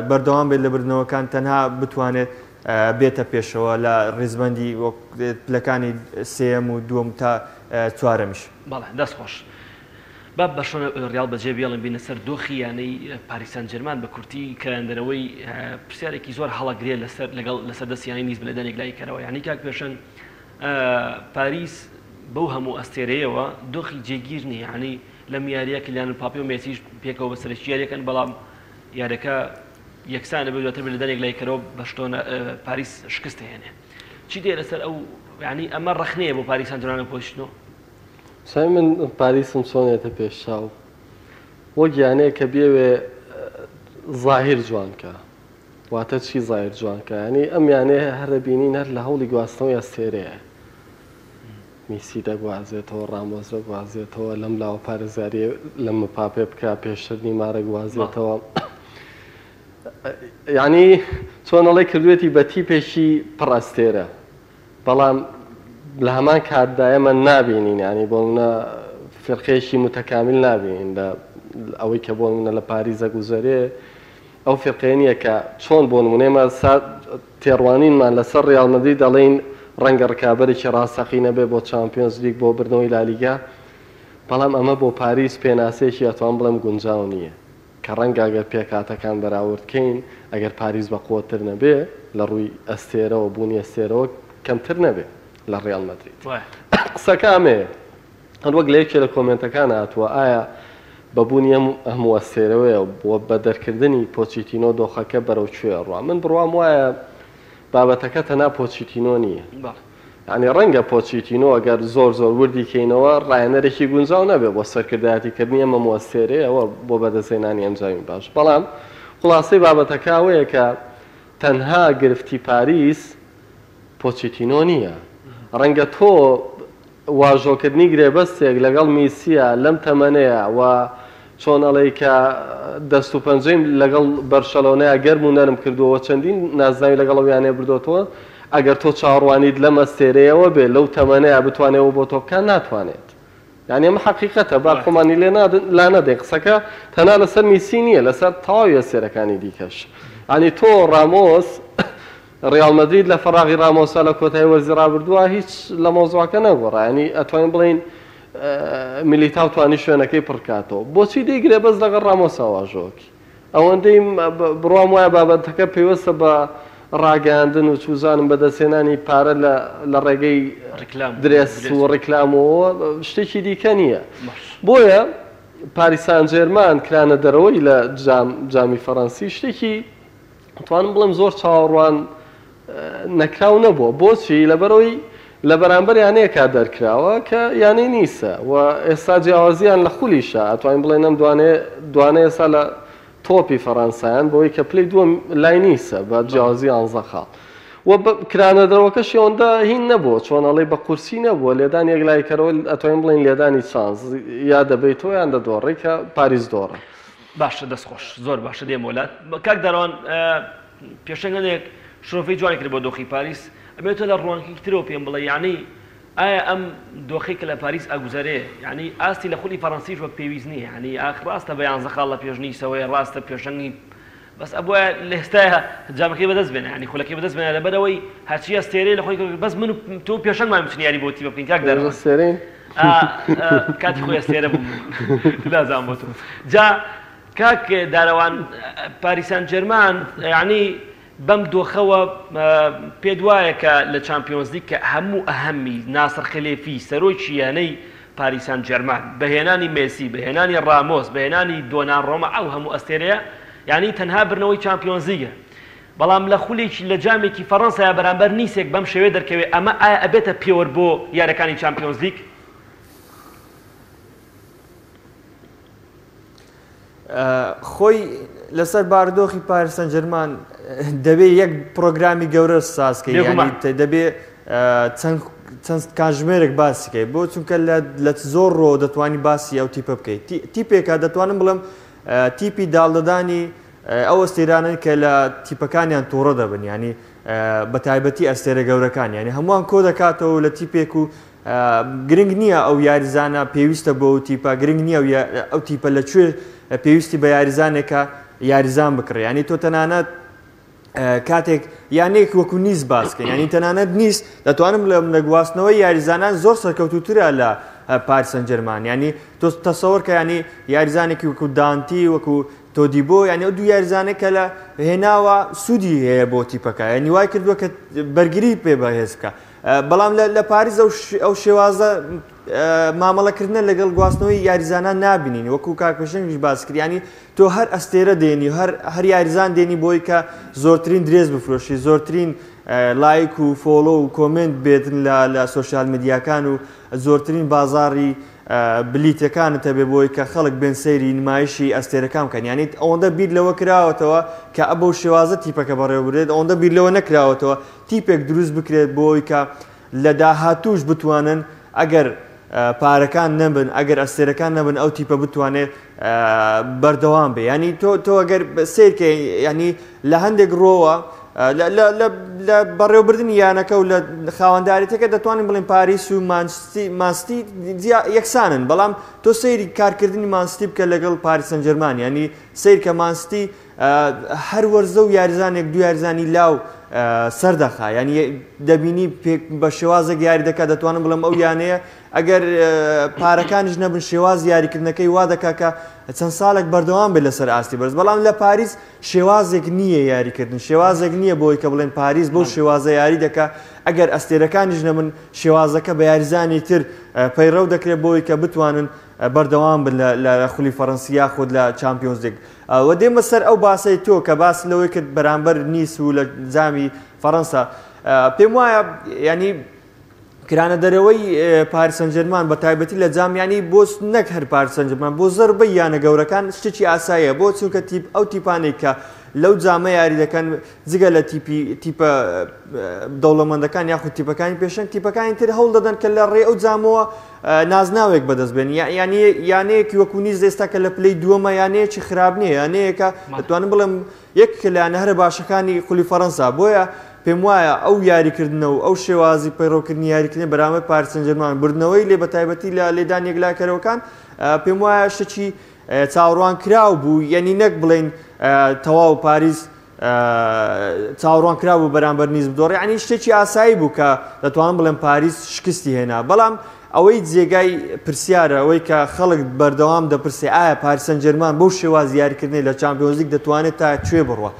بەردەوام بێت لە بردنەوەکان تەنها بتوانێت بێتە پێشەوە لە ڕیزبەندی وەک پلەکانی سێیەم و دووەم تا چوارەمیش. بەڵێ دەست خۆش. با بەرشلۆنە ڕیاڵ بەجێ بێڵین بینە سەر دۆخی یانەی پاریس سان جێرمان بە کورتی کرایەندەرەوەی پرسیارێکی زۆر هەڵەگرێ لەسەر لەگەڵ لەسەر دەست یانەی نیس بلێدانێک لای کەرەوە یانی کاک پێشەنگ پاریس بەو هەموو ئەستێرەیەوە دۆخی جێگیر نییە یانی لەم یارییە کلیان مپاپێ و مێسیش پێکەوە بە سەرەکی یاریەکەن بەڵام یاریەکە یەکسانە بێت دواتر بە لێدانێک لای کەرەوە بەشتۆنە پاریس شکست هێنێ چی دێ لەسەر ئەو یعنی ئەمە ڕەخنەیە بۆ پاریس سانجێرمان پۆچتنۆ سای من پاریسم چۆنێتە پێش چاو وەک یانەیە کە بێوێ زاهیر جوان کە واتە چی زاهیر جوان کە ینی ئەم یانەیە هەرە بینین هەر لە هەوڵی گواستنەوەی ئەستێرەیە میسی دەگوازێتەوە، ڕامۆس دەگوازێتەوە، لەم لاوە پارێزگاری لە مپاپێ بکا، پێشتر نیمار گوازێتەوە. یعنی چۆن ئەڵێ کردوێتی بە تیپێکی پڕ ئەستێرە، بەڵام لە هەمان کاتدا ئێمە نابینین ینی بۆ منە فرقەیەکی متەکامیل نابینین لە ئەوەی کە بۆ منە لە پاریس دەگوزەرێ ئەو فیرقەیە نییە کە چۆن بۆ نموونە ئێمە تێڕوانینمان لەسەر ریال مەدرید دەڵێین رەنگە رکابەرێکی راستەقینە بێت بۆ چامپیۆنزلیگ بۆ بردنەوەی لالیگا، بەڵام ئەمە بۆ پاریس پێناسەیەکی ئەتوانم بڵێم گونجاو نییە کە رەنگە ئەگەر پێکهاتەکان بەراورد کەین ئەگەر پاریس بەقوەتتر نەبێ لە رووی ئەستێرەوە بوونی ئەستێرەوە کەمتر نەبێ لە ریال مەدرید. قسەکە ئەمەیە. هەروەک لە یەکێ لە کۆمێنتەکان هاتووە، ئایا بە بوونی ئەم هەموو ئەستێرەوەیە و بە دەرکردنی پۆچیتینۆ دۆخەکە بەرەو کوێ ئەڕوا؟ من بڕوام وایە بابەتەکە تەنها پۆچیتینۆ نییە. یانی ڕەنگە پۆچیتینۆ ئەگەر زۆر زۆر وردی کەینەوە ڕاهێنەرێکی گونجاو نەبێ بۆ سەرکردایەتی کردنی ئەم هەموو ئەستێرەیە و بۆ بەدەستهێنانی ئەنجامی باش. بەڵام خوڵاسەی بابەتەکە ئەوەیە کە تەنها گرفتی پاریس. پۆچیتینۆ نییە. ڕەنگە تۆ واژۆکردنی گرێبەستێک لەگەڵ میسییە لەم تەمەنەیا و چۆن ئەڵێی کە دەست و پەنجەی لەگەڵ بەرشەلۆنەیا گەرم و نەرم کردووە و چەندین نازناوی لەگەڵ ئەو یانەیە بردۆتەوە، ئەگەر تۆ چاوەڕوانیت لەم ئەستێرەیەوە بێ لەو تەمەنەیا بتوانێ ئەوە بۆ تۆ بکات، ناتوانێت. یانی ئەمە حەقیقەتە با خۆمانی لێ لا نەدەین قسەکە تەنها لەسەر میسی نییە لەسەر تەواوی ئەستێرەکانی دیکەش یانی تۆ ڕامۆس ڕیاڵ مەدرید لە فەراغی ڕامۆسا لە کۆتایی وەرزی ڕابردووە هیچ لە مەوزوعەکە نەگۆڕا یانی ئەتوانین بڵێین میلیتاو توانی شوێنەکەی پڕکاتەوە بۆچی دەی گرێبەست لەگەڵ ڕامۆسا واژۆکی ئەوەندەی بڕوام وایە بابەتەکە پەیوەستە بە ڕاگەیاندن و چوزانم بەدەستهێنانی پارە لە لە ڕێگەی درێس و ڕیکلامەوە شتێکی دیکە نییە. بۆیە پاریس سانجێرمان کرانە دەرەوەی لە جام جامی فەڕەنسی شتێکی ئەتوانم بڵێم زۆر چاوەڕوان نەکراو نەبووە. بۆچی؟ لەبەرئەوەی لە بەرامبەر یانەیەکا دەرکراوە کە یانەی نیسە و ئێستا جیاوازییان لە خولیشە، ئەتوانین بڵێین ئەم دوانەیە دوانە ئێستا لە تۆپی فەرەنسایان بەوەی کە پلەی دووەم لای نیسە بە جیاوازی یانزە خاڵ و کرانە دەرەوەکەشی ئەوەندە هین نەبووە، چۆن ئەڵێی بە قورسی نەبووە، لێدان یەکلاییکەرەوە ئەتوانین بڵێین لێدانی چانس یا دەبەیتەوە یان دەدۆڕێی کە پاریس دۆڕا. باشە دەست خۆش زۆر باشە دێمەوە لات کاک داروان. پێشەنگ هەندێک شرۆڤەی جوانی کرد بۆ دۆخی پاریس، ئەمەوێت تۆ لە ڕوانگەیەکی ترەوە پێم بڵێی یانی ئایا ئەم دۆخەی کە لە پاریس ئەگوزەرێ یانی ئاستی لە خولی فەرەنسیش وەک پێویست نییە یانی ئاخ ڕاستە بە یانزە خاڵ لە پێش نیسەوەیە ڕاستە پێشەنگی بەس ئەبوایە لە ئێستایا جامەکەی بەدەست بێنە یانی خولەکەی بەدەست بێنە لەبەرئەوەی هەرچی ئەستێرەیە لە خۆی بەس من و تۆ پێشەنگمان بچین یاری بۆ تیپە بکەین کاک دەرەوە ئەستێرەین کاتی خۆی ئەستێرە بووم نازانم بۆ تۆ جا کاک دارەوان پاریس سان جێرمان یانی بەم دۆخەوە پێت وایە کە لە چامپیۆنزلیگ کە هەموو ئەهەمی ناسڕ خلێفی سەرۆکی یانەی پاریس سان جێرمان بە هێنانی مێسی بە هێنانی ڕامۆس بە هێنانی دۆنارۆما ئەو هەموو ئەستێرەیە یانی تەنها بردنەوەی چامپیۆنزلیگە بەڵام لە خولێکی لە جامێکی فەڕەنسایا بەرامبەر نیسێک بەم شێوەیە دەرکەوێ ئەمە ئایا ئەبێتە پێوەر بۆ یارەکانی چامپیۆنزلیگ؟ خۆی لەسەر بارودۆخی پاریس سانجێرمان دەبێ یەک پرۆگرامی گەورە سازکەی دەبێ چەند چەند کاتژمێرێک باسیکەی بۆ چونکە لە زۆر ڕۆ دەتوانی باسی ئەو تیپە بکەیت تیپێکە دەتوانم بڵێم تیپی داڵدەدانی ئەو ئەستێرانن کە لە تیپەکانیان تووڕە دەبن ینی بە تایبەتی ئەستێرە گەورەکان ینی هەمووان کۆ دەکاتەوە لە تیپێک و گرنگ نییە ئەو یاریزانە پێویستە بۆ ئەو تیپە، گرنگ نییە ئەو تیپە لە کوێ پێویستی بە یاریزانێکە یاریزان بکڕێ، یانی تۆ تەنانەت کاتێک یانەیەک وەکو نیس باسکەین ینی تەنانەت نیس دەتوانم بڵێم لە گواستنەوەی یاریزانان زۆر سەرکەوتوترە لە پاریس سانجێرمان ینی تۆ تەسەوەر کە ینی یاریزانێکی وەکو دانتی وەکو تۆدیبۆ یعنی ئەو دوو یاریزانێک کە لە هێناوە سوودی هەیە بۆ تیپەکە ینی وای کردووە کە بەرگری پێ بەهێز بکە بەڵام لە پاریس ئەو شێوازە مامەڵەکردنە لەگەڵ گواستنەوەی یاریزانان نابینین وەکو کاک پێشەنگیش باس کرد ینی تۆ هەر ئەستێرە دێنی هەر هەر یاریزان دێنی بۆی کە زۆرترین درێس بفرۆشی زۆرترین لایک و follow و comment بێتن لە لە سۆشیال میدیاکان و زۆرترین بازاری بلیتەکانت هەبێ بۆی کە خەڵک بێن سەیری نمایشی ئەستێرەکان بکەن یانی ئەوەندە بیر لەوە کراوەتەوە کە ئەبەو شێوازە تیپەکە بەڕێوەبرێت ئەوەندە بیر لەوە نەکراوەتەوە تیپێک دروست بکرێت بۆ ئەوەی کە لە داهاتووش بتوانن ئەگەر پارەکان نەبن ئەگەر ئەستێرەکان نەبن ئەو تیپە بتوانێت بەردەوام بێ ینی تۆ تۆ ئەگەر سیرکە ینی لە هەندێک ڕۆوە لە بەڕێوەبردنی یانەکە و لە خاوەندارێتەکە دەتوانین بڵێن پاریس و مانستی یەکسانن بەڵام تۆ سەیری کارکردنی مانستی بکە لەگەڵ پاریس سانجێرمان ینی سیرکە مانستی هەر وەرزە و یاریزانێک دو یاریزانی لاو سەردەخا ینی دەبینی بە شێوازێک یاری دەکات دەتوانم بڵێم ئەو یانەیە ئەگەر پارەکانیش نەبن شێواز یاریکردنەکەی وا دەکا کە چەند ساڵێک بەردەوام بێت لەسەر ئاستی بەرز بەڵام لە پاریس شێوازێک نییە یاریکردن شێوازێک نییە بۆی کە بڵێن پاریس بەو شێوازە یاری دەکا ئەگەر ئەستێرەکانیش نەبن شێوازەکە بە یاریزانی تر پەیڕەو دەکرێت بۆی کە بتوانن بەردەوام بن لە خولی فەرەنسی یاخود لە چامپیۆنزلیگ. وە دێمە سەر ئەو باسەی تۆ کە باست لەوەی کرد بەرامبەر نیس و لە جامی فەرەنسا پێم وایە ینی کرانە دەرەوەی پاریس سانجێرمان بە تایبەتی لە جام ینی بۆ نەک هەر پاریس سانجێرمان بۆ زەربەی یانە گەورەکان شتێکی ئاساییە بۆ چونکە تیپ ئەو تیپانێک کە لەو جامە یاری دەکەن جگە لە تیپی تیپە دەوڵەمەندەکان یاخود تیپەکانی پێشەنگ تیپەکانی تر هەوڵ دەدەن کە لە ڕێ ئەو جامەوە نازناوێک بەدەست بێن یانی یانەیەکی وەکو نیز ئێستا کە لە پلەی دووەمە یانەیەکی خراپ نییە یانەیەکە دەتوانم بڵێم یەک لە یانە هەرە باشەکانی خولی فەرەنسا بۆیە پێم وایە ئەو یاریکردنە و ئەو شێوازی پەیڕەوکردنی یاریکردنی بەرامبەر پاریس سانجێرمان بردنەوەی لێ بە تایبەتی لە لێدان یەکلاکەرەوەکان پێم وایە شتێکی چاوەڕوان کراو بوو یعنی نەک بڵێین تەواو پاریس چاوەڕوان کرا بوو بەرامبەر نیز بدۆڕێ یعنی شتێکی ئاسایی بوو کە دەتوانم بڵێم پاریس شکستی هێنا بەڵام ئەوەی جێگای پرسیارە ئەوەی کە خەڵک بەردەوام دەپرسێ ئایا پاریس سانجێرمان بەو شێواز یاریکردنەی لە چامپیۆنزلیگ دەتوانێت تا کوێ بڕوا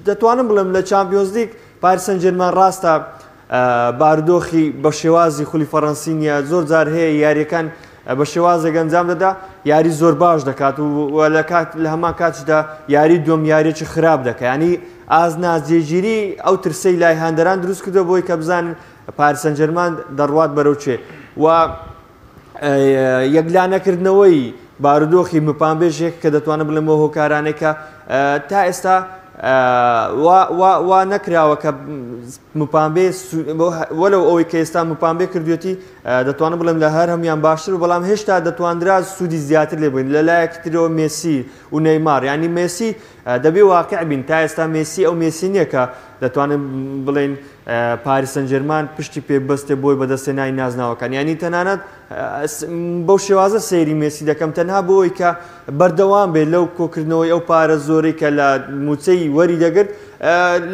دەتوانم بڵێم لە چامپیۆنزلیگ پاریس سانجێرمان ڕاستە بارودۆخی بە شێوازی خولی فەڕەنسی نییە، زۆر جار هەیە یارییەکان بە شێوازێک ئەنجام دەدا یاری زۆر باش دەکات و لە کات لە هەمان کاتیشدا یاری دووەم یاریەکی خراپ دەکات ینی ئاز ناجێگیری ئەو ترسەی لای هاندەران دروست کردو بۆی کە بزانن پاریس سانجێرمان دەڕوات بەرەو چێ و یەکلا نەکردنەوەی بارودۆخی مپامبێش یەک کە دەتوانم بڵێم ئەو هۆکارانەی کە تا ئێستا وا نەکراوە کە مپامبێ وەلو ئەوەی کە ئێستا مپامبێ کردوێتی دەتوانم بڵێم لە هەر هەموان باشتر و بەڵام هێشتا دەتواندرا سوودی زیاتر لێ بووین لە لایەکی ترەوە مێسی و نەیمار ینی مێسی دەبێ واقع بین تا ئێستا مێسی ئەو مێسی نییە کە دەتوانن بڵێن پاریس سانجێرمان پشتی پێ ببەستێ بۆی بەدەستهێنانی نازناوەکان یانی تەنانەت بەو شێوازە سەیری مێسی دەکەم تەنها بۆ ئەوەی کە بەردەوام بێت لەو کۆکردنەوەی ئەو پارە زۆرەی کە لە موچەی وەری دەگرت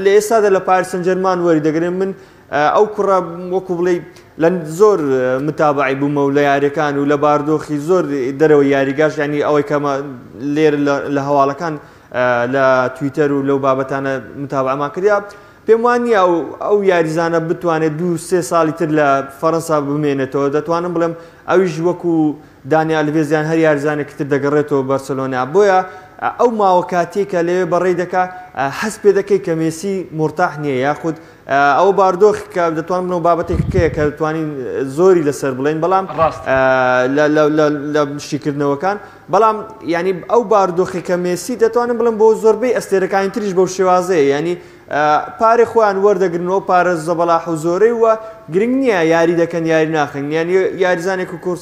لە ئێستادا لە پاریس سانجێرمان وەری دەگرن من ئەو کوڕە وەکو بڵێ لە زۆر متابعی بوومە و لە یاریەکان و لە باردۆخی زۆر دەرەوەی یاریگاش ینی ئەوەی کەمە لێر لە هەواڵەکان لە تویتەر و لەو بابەتانە متابعەمان کردیا پێم وا نییە ئەو ئەو یاریزانە بتوانێت دوو سێ ساڵی تر لە فەرەنسا بمێنێتەوە، دەتوانم بڵێم ئەویش وەکو دانی ئەلڤێز یان هەر یاریزانێکی تر دەگەڕێتەوە بەرسەلۆنا، بۆیە ئەو ماوە کاتیەی کە لەوێ بەڕێی دەکا هەست پێ دەکەی کە مێسی مورتاح نییە یاخود ئەوە باردۆخ کە دەتوانم بڵێم بابەتێک کەیە کە دەتوانین زۆری لەسەر بڵێین بەڵام ڕاست لە شیکردنەوەکان بەڵام یانی ئەو باردۆخی کە مێسی دەتوانم بڵێم بۆ زۆربەی ئەستێرەکانی تریش بەو شێوازەیە یانی پارەی خۆیان وەردەگرن و ئەو پارە زەبەلاح و زۆرەی و گرنگ نییە یاری دەکەن یاری ناخەن یانی یاریزانێک و کۆر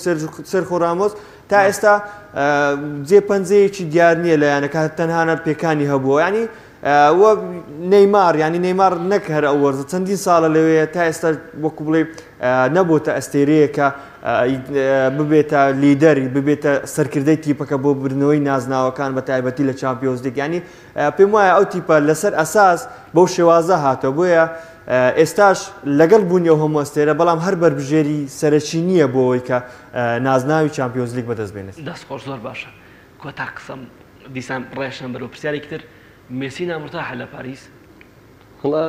سێرخۆ رامۆس تا ئێستا جێ پەنجەیەکی دیار نییە لە یانەکە تەنهانە پێکانی هەبووە ینی و نەیمار ینی نەیمار نەک هەر ئەو وەرزە چەندین ساڵە لەوەیە تا ئێستا وەکو بڵێ نەبووتە ئەستێرەیەکە ببێتە لیدەر ببێتە سەرکردەی تیپەکە بۆ بردنەوەی نازناوەکان بە تایبەتی لە چامپیۆنزلیگ ینی پێم وایە ئەو تیپە لەسەر ئەساس بەو شێوازە هاتەوە بۆیە ئێستاش لەگەڵ بوونی ئەو هەموو ئەستێرە بەڵام هەر بەربژێری سەرەکی نییە بۆ ئەوەی کە نازناوی چامپیۆنزلیگ بەدەست بێنێت. دەست خۆش زۆر باشە کۆتا قسەم دیسان ڕێشم بەرەو پرسیارێکی تر مێسی نامورتاحە لە پاریس؟ وەڵا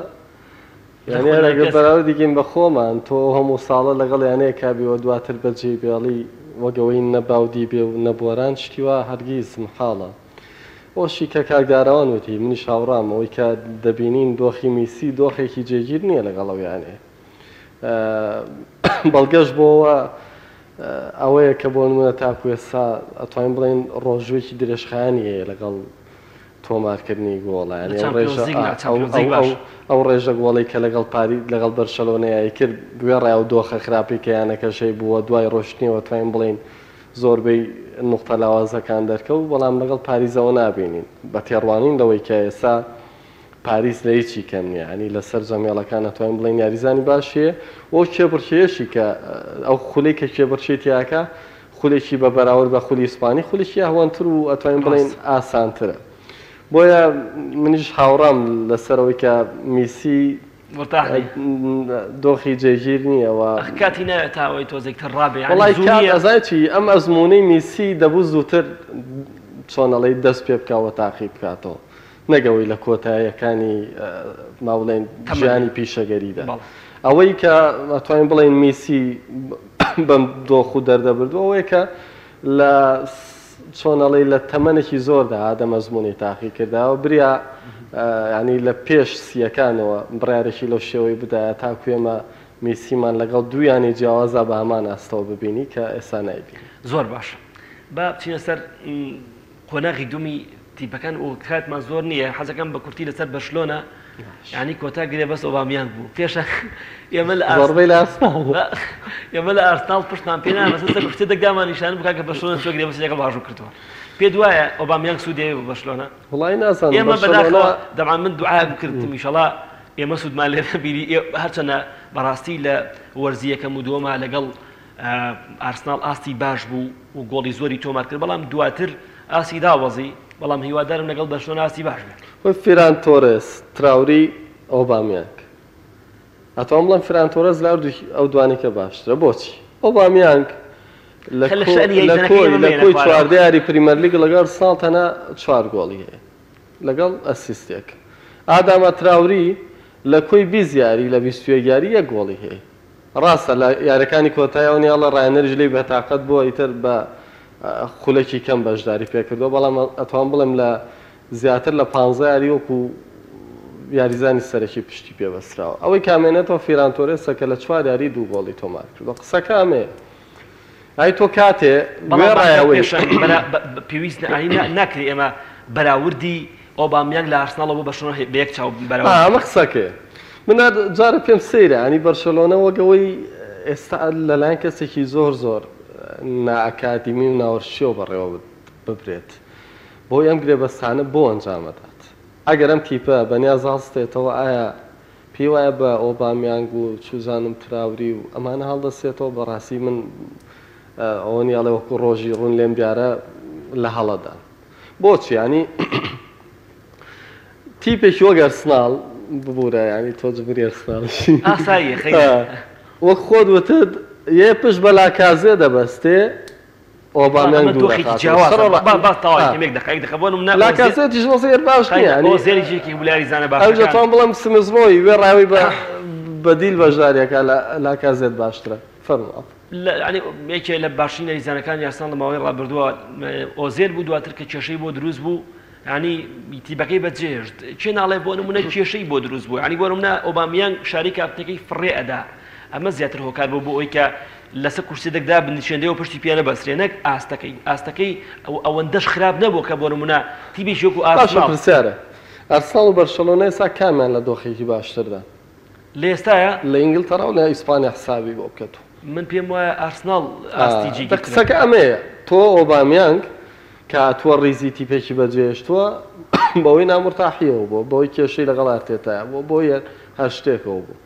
یانی هەر ئەگەر بەراوردی کەین بە خۆمان تۆ ئەو هەموو ساڵە لەگەڵ یانەیەکا بی و دواتر بەجێی بێڵی وەک ئەوەی نە باودی بێ و نە بۆران شتی وا هەرگیز محاڵە. ئەوەشی کە کاک داراوان وتی منیش هاوڕام ئەوەی کە دەبینین دۆخی میسی دۆخێکی جێگیر نییە لەگەڵ ئەو یانەیە بەڵگەش بۆوە ئەوەیە کە بۆ نمونە تاکو ئێستا ئەتوانین بڵێین ڕۆژوویەکی درێژخایەنی هەیە لەگەڵ تۆمارکردنی گۆڵە یانی ئەو ڕێژە ئەو ڕێژە گۆڵەی کە لەگەڵ پاری لەگەڵ بەرشەلۆنە یاری کرد وێڕای ئەو دۆخە خراپەی کە یانەکەش هەیبووە دوای ڕۆشتنیەوە توانین بڵێین زۆربەی نوقتە لاوازەکان دەرکەوت، بەڵام لەگەڵ پاریسەوە نابینین. بە تێڕوانین لەوەی کە ئێستا پاریس لە هیچی کەم نییە، یانی لە سەرجەم هێڵەکان ئەتوانین بڵێین یاریزانی باشی هەیە و ئەو کێبڕکێیەشی کە ئەو خولەی کە کێبڕکێی تیاکا خولێکی بە بەراورد بە خولی ئیسپانی خولێکی ئەهوەنتر و ئەتوانین بڵێین ئاسانترە. بۆیە منیش هاوڕام لەسەر ئەوەی کە میسی مورتاح نی. دۆخی جێگیر نییە و. ئەخ کاتی ناوێت تا ئەوەی تۆزێک تر ڕابێ یانی وەڵای زوو کات نییە. ئەزانی چی ئەم ئەزموونەی میسی دەبوو زووتر چۆن ئەڵێی دەست پێ بکا و تاقی بکاتەوە نەک ئەوەی لە کۆتاییەکانی با بڵێین تەمەنی ژیانی پیشەگەریدا بەڵێ. ئەوەی کە ئەتوانین بڵێین میسی بەم دۆخ و دەردە بردووە ئەوەیە کە لە چۆن ئەڵێی لە تەمەنێکی زۆردا ئادەم ئەزموونی تاقی کردەوە بریا یانی لە پێش سییەکانەوە بڕیارێکی لەو شێوەی بدایە تاکو ئێمە میسیمان لەگەڵ دوو یانەی جیاوازدا بە هەمان ئاستەوە ببینی کە ئێستا نایبینین. زۆر باشە با بچینە سەر قۆناغی دوومی. تیپەکان و کاتمان زۆر نییە حەزەکەم بە کورتی لەسەر بەرشلۆنە یانی کۆتا گرێبەست ئۆبامیانگ بوو پێشە ئێمە لە زۆربەی لە ئارسناڵ ئێمە لە ئارسناڵ پشتمان پێ نابەستن سەر کوشتە دەگامان نیشان بکە کە بەرشلۆنە چۆ گرێبەستی لەگەڵ واژوو کردووە پێ دوایە ئۆبامیانگ سوودێ بۆ بەرشلۆنە وڵی نازانم ئێمە بەداخەوە دەبان من دوعایم کردم ئیشەڵا ئێمە سوودمان لێ نەبینی هەرچەندە بەڕاستی لە وەرزی یەکەم و دووەما لەگەڵ ئارسناڵ ئاستی باش بوو و گۆڵی زۆری تۆمار کرد بەڵام دواتر ئاستی دابەزی بەڵام هیوادارم لەگەڵ بەرشلۆنە ئاستی باش بێت. خۆی فیران تۆرێس، تراوری، ئۆبامیانگ. ئەتوانم بڵێم فیران تۆرێس لە هەردوو ئەو دوانەی کە باشترە. بۆچی؟ ئۆبامیانگ لە کۆی لە کۆی 14 یاری پریمەرلیگ لەگەڵ ئەرسناڵ تەنها چوار گۆڵی هەیە لەگەڵ ئەسیستێک. ئاداما تراوری لە کۆی 20 یاری لە 21 یاری یەک گۆڵی هەیە. ڕاستە لە یاریەکانی کۆتایەوە نیاڵە ڕاهێنەریش لێی بێتاقەت بووە ئیتر بە خولەکی کەم بەشداری پێکردووە بەڵام ئەتوانم بڵێم لە زیاتر لە پانزە یاری وەکو یاریزانی سەرەکی پشتی پێ بەستراوە ئەوەی کامێنێتەوە فیران تۆرێسە کە لە چوار یاری دوو گۆڵی تۆمار کردووە قسەکە ئەمەیە ئای تۆ کاتێ بەڵام وێڕایەوەی پێویست ناکرێ ئێمە بەراوردی ئۆبامیانگ لە ئارسناڵەوە بۆ بەرشلۆنە بە یەک چاو بەراورد ئا ئەمە بکەین. قسەکەیە. من هەر جارێ پێم سەیرە یانی بەرشەلۆنە وەک ئەوەی ئێستا لەلایەن کەسێکی زۆر زۆر نائەکادیمی و ناوەرشیەوە بەڕێوە ببرێت. بۆی ئەم گرێبەستانە بۆ ئەنجام ئەدات؟ ئەگەر ئەم تیپە بەنیاز هەڵستێتەوە ئایا پێی وایە بە ئۆبامیانگ و چوزانم تراوری و ئەمانە هەڵدەستێتەوە؟ بەڕاستی من ئەوە نیە ئەڵێ وەکو ڕۆژی ڕوون لێم دیارە لە هەڵەدان. بۆچی یانی تیپێکی وەک ئەرسناڵ ببورە یانی تۆ جبوری ئەرسناڵیشی ئاساییە خەیرە. وەک خۆت وتت یێ پشت بە لاکازێ دەبەستێ ئۆبامیانگ ئەمە دوور دۆخێکی ئەخاتەوە جیاوازە سەرەڕا با با تەواوی ئا کەم یەک دەقە یەک دەقە بۆ نمونە ئۆزێل لاکازێتیش وەزعی باش نییە خەیرە یانی ئۆزێلیش یەکێک بوو لە یاریزانە ئەویش باشەکان ئەتوانم بڵێم سمزڕۆی وێڕای ئەوەی بە بەدیل بەشداریەکە لە لاکازێت باشترە فەرموو. یانی یەکێ لە باشترین یاریزانەکانی ئارسناڵ لە ماوەی ڕابردووە ئۆزێل بوو دواتر کە کێشەی بۆ دروست بوو ینی تیپەکەی بەجێهێشت کێ ناڵێ بۆ نمونە کێشەی بۆ دروست بوو ینی بۆ نمونە ئۆبامیانگ شاری کاپتنەکەی فڕێ ئەدا ئەمە زیاتر هۆکار بوو بۆ ئەوەی کە لەسەر کورسیەکدا بنیشێندەوە پشتی پێ نەبەسترێ نەک ئاستەکەی ئاستەکەی ئەو ئەوەندەش خراپ نەبوو کە بۆ نمونە تیپێکی وەکو باشە ئارسناڵ پرسیارە ئەرسناڵ و بەرشەلۆنە ئێستا کامیان لە دۆخێکی باشتردان؟ لە ئێستایا؟ لە ئینگلتەرا و لە ئیسپانیا حسابی بۆ بکە تۆ. من پێم وایە ئارسناڵ ئاستی جێگیرترە. قسەکە ئەمەیە تۆ ئۆبامیانگ کە هاتووە ڕیزی تیپێکی بەجێهێشتووە بەهۆی نامورتاحیەوە بووە بەهۆی کێشەی لەگەڵ ئارتێتایا بووە بەهۆی هەر شتێکەوە بوو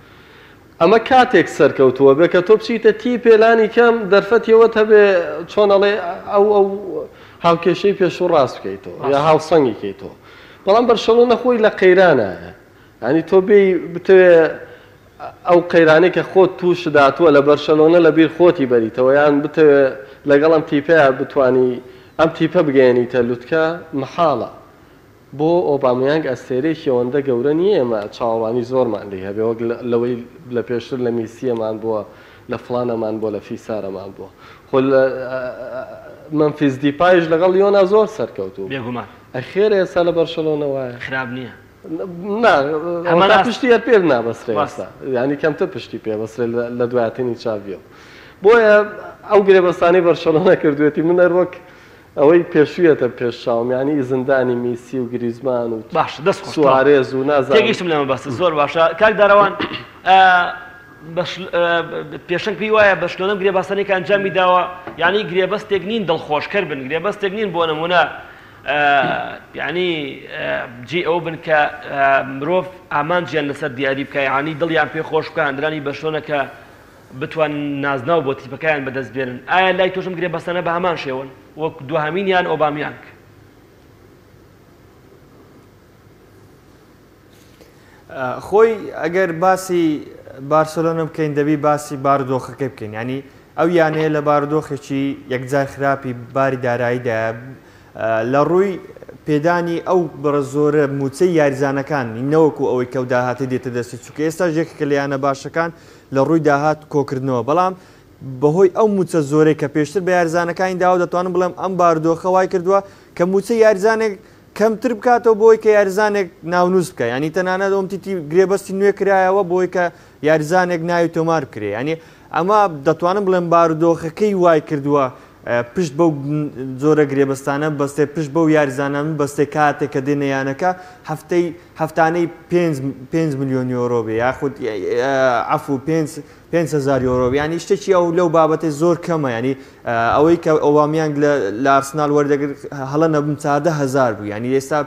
ئەمە کاتێک سەرکەوتووە بێ کە تۆ بچیتە تیپێ لانی کەم دەرفەتی ئەوەت هەبێ چۆن ئەڵێ ئەو ئەو هاوکێشەی پێشوو ڕاست بکەیتەوە یا هاوسەنگی کەیتەوە بەڵام بەرشەلۆنە خۆی لە قەیرانایە یانی تۆ بێی بتەوێ ئەو قەیرانەی کە خۆت تووشت هاتووە لە بەرشەلۆنە لە بیر خۆتی بەریتەوە یان بتەوێ لەگەڵ ئەم تیپەیا بتوانی ئەم تیپە بگەیەنیتە لوتکە مەحاڵە. بۆ ئۆبامیانگ ئەستێرەیەکی ئەوەندە گەورە نییە ئێمە چاوەڕوانی زۆرمان لێی هەبێ وەک لەوەی لە پێشتر لە میسییەمان بووە لە فڵانەمان بووە لە فیسارەمان بووە خۆ لە مەمفیس دیپایش لەگەڵ لیۆنا زۆر سەرکەوتوو بوو بێگومان. ئەی خێرە ئێستا لە بەرشەلۆنە وایە؟ خراپ نییە. نا هەمان ئەوەتا ئاست پشتی هەر پێ نابەسترێ ڕاست. ئێستا یانی کەمتر پشتی پێ بەسترێ لە دواتنی چاڤیەوە بۆیە ئەو گرێبەستانەی بەرشەلۆنە کردوێتی من هەر وەک ئەوەی پێشویەتە پێش چاوم یانی ئیزندانی میسی و گریزمان و باشە دەست خۆش تەواو سوارێز و نازانم تێگەیشتم لە مەبەستت زۆر باشە کاک دارەوان ئە، بەش ئە، پێشەنگ پێی وایە بەرشلۆنە ئەم گرێبەستانەی کە ئەنجامی داوە یانی گرێبەستێک نین دڵخۆشکەر بن گرێبەستێک نین بۆ نمونە یانی جێی ئەوە بن کە مرۆڤ ئامانجیان لەسەر دیاری بکە یانی دڵیان پێ خۆش بکە هاندرانی بەرشلۆنە کە بتوانن نازناو بۆ تیپەکەیان بەدەست بێنن ئایا لای تۆش ئەم گرێبەستانە بە هەمان شێوەن وەک دوهەمینیان ئۆبامیانگ؟ خۆی ئەگەر باسی بارسۆلۆنە بکەین دەبی باسی بارودۆخەکەی بکەین ینی ئەو یانەیە لە بارودۆخێکی یەکجار خراپی باری داراییدایە لە ڕووی پێدانی ئەو بڕە زۆرە موچەی یاریزانەکان نەوەکو ئەوەی کەو داهاتی دێتە دەستی چونکە ئێستا یەکێکە لە یانە باشەکان لە ڕووی داهات کۆکردنەوە بەڵام بەهۆی ئەو موچە زۆرەی کە پێشتر بە یاریزانەکانی داوە دەتوانم بڵێم ئەم بارودۆخە وای کردووە کە موچەی یاریزانێک کەمتر بکاتەوە بۆی کە یاریزانێک ناونووس بکە ینی تەنانەت ئۆمتیتی گرێبەستی نوێ کرایەوە بۆی کە یاریزانێک ناوی تۆمار بکرێ ینی ئەمە دەتوانم بڵێم بارودۆخەکەی وای کردووە. پشت بەو جۆرە گرێبەستانە ببەستێ، پشت بەو یاریزانانە ببەستێ کاتێک کە دێنە یانەکە هەفتەی هەفتانەی 5 ملیۆن یۆرۆ بێ یاخود عەفو 5000 یۆرۆ بێ یانی شتێکی ئەو لەو بابەتەی زۆر کەمە یانی ئەوەی کە ئۆبامیانگ لە ئارسناڵ وەردەگرت هەڵە نەبم 14000 بوو یانی ئێستا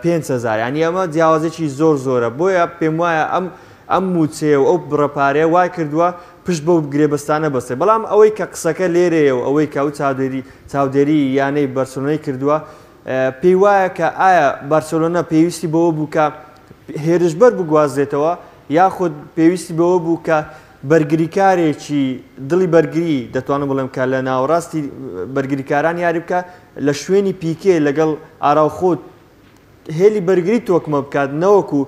5000 یانی ئەمە جیاوازێکی زۆر زۆرە بۆیە پێم وایە ئەم ئەم مووچەیە و ئەو بڕە پارەیە وای کردووە پشت بەو گرێبەستانە بەستێ بەڵام ئەوەی کە قسەکە لێرەیە و ئەوەی کە ئەو چاودێری چاودێری یانەی بەرسلۆنەی کردووە پێی وایە کە ئایا بارسۆلۆنا پێویستی بەوە بوو کە هێرشبەر بگوازرێتەوە یاخود پێویستی بەوە بوو کە بەرگریکارێکی دڵی بەرگری دەتوانم بڵێم کە لە ناوەڕاستی بەرگریکاران یاری بکە لە شوێنی پیکێ لەگەڵ ئاراوخۆ هێلی بەرگری تۆکمە بکات نەوەکو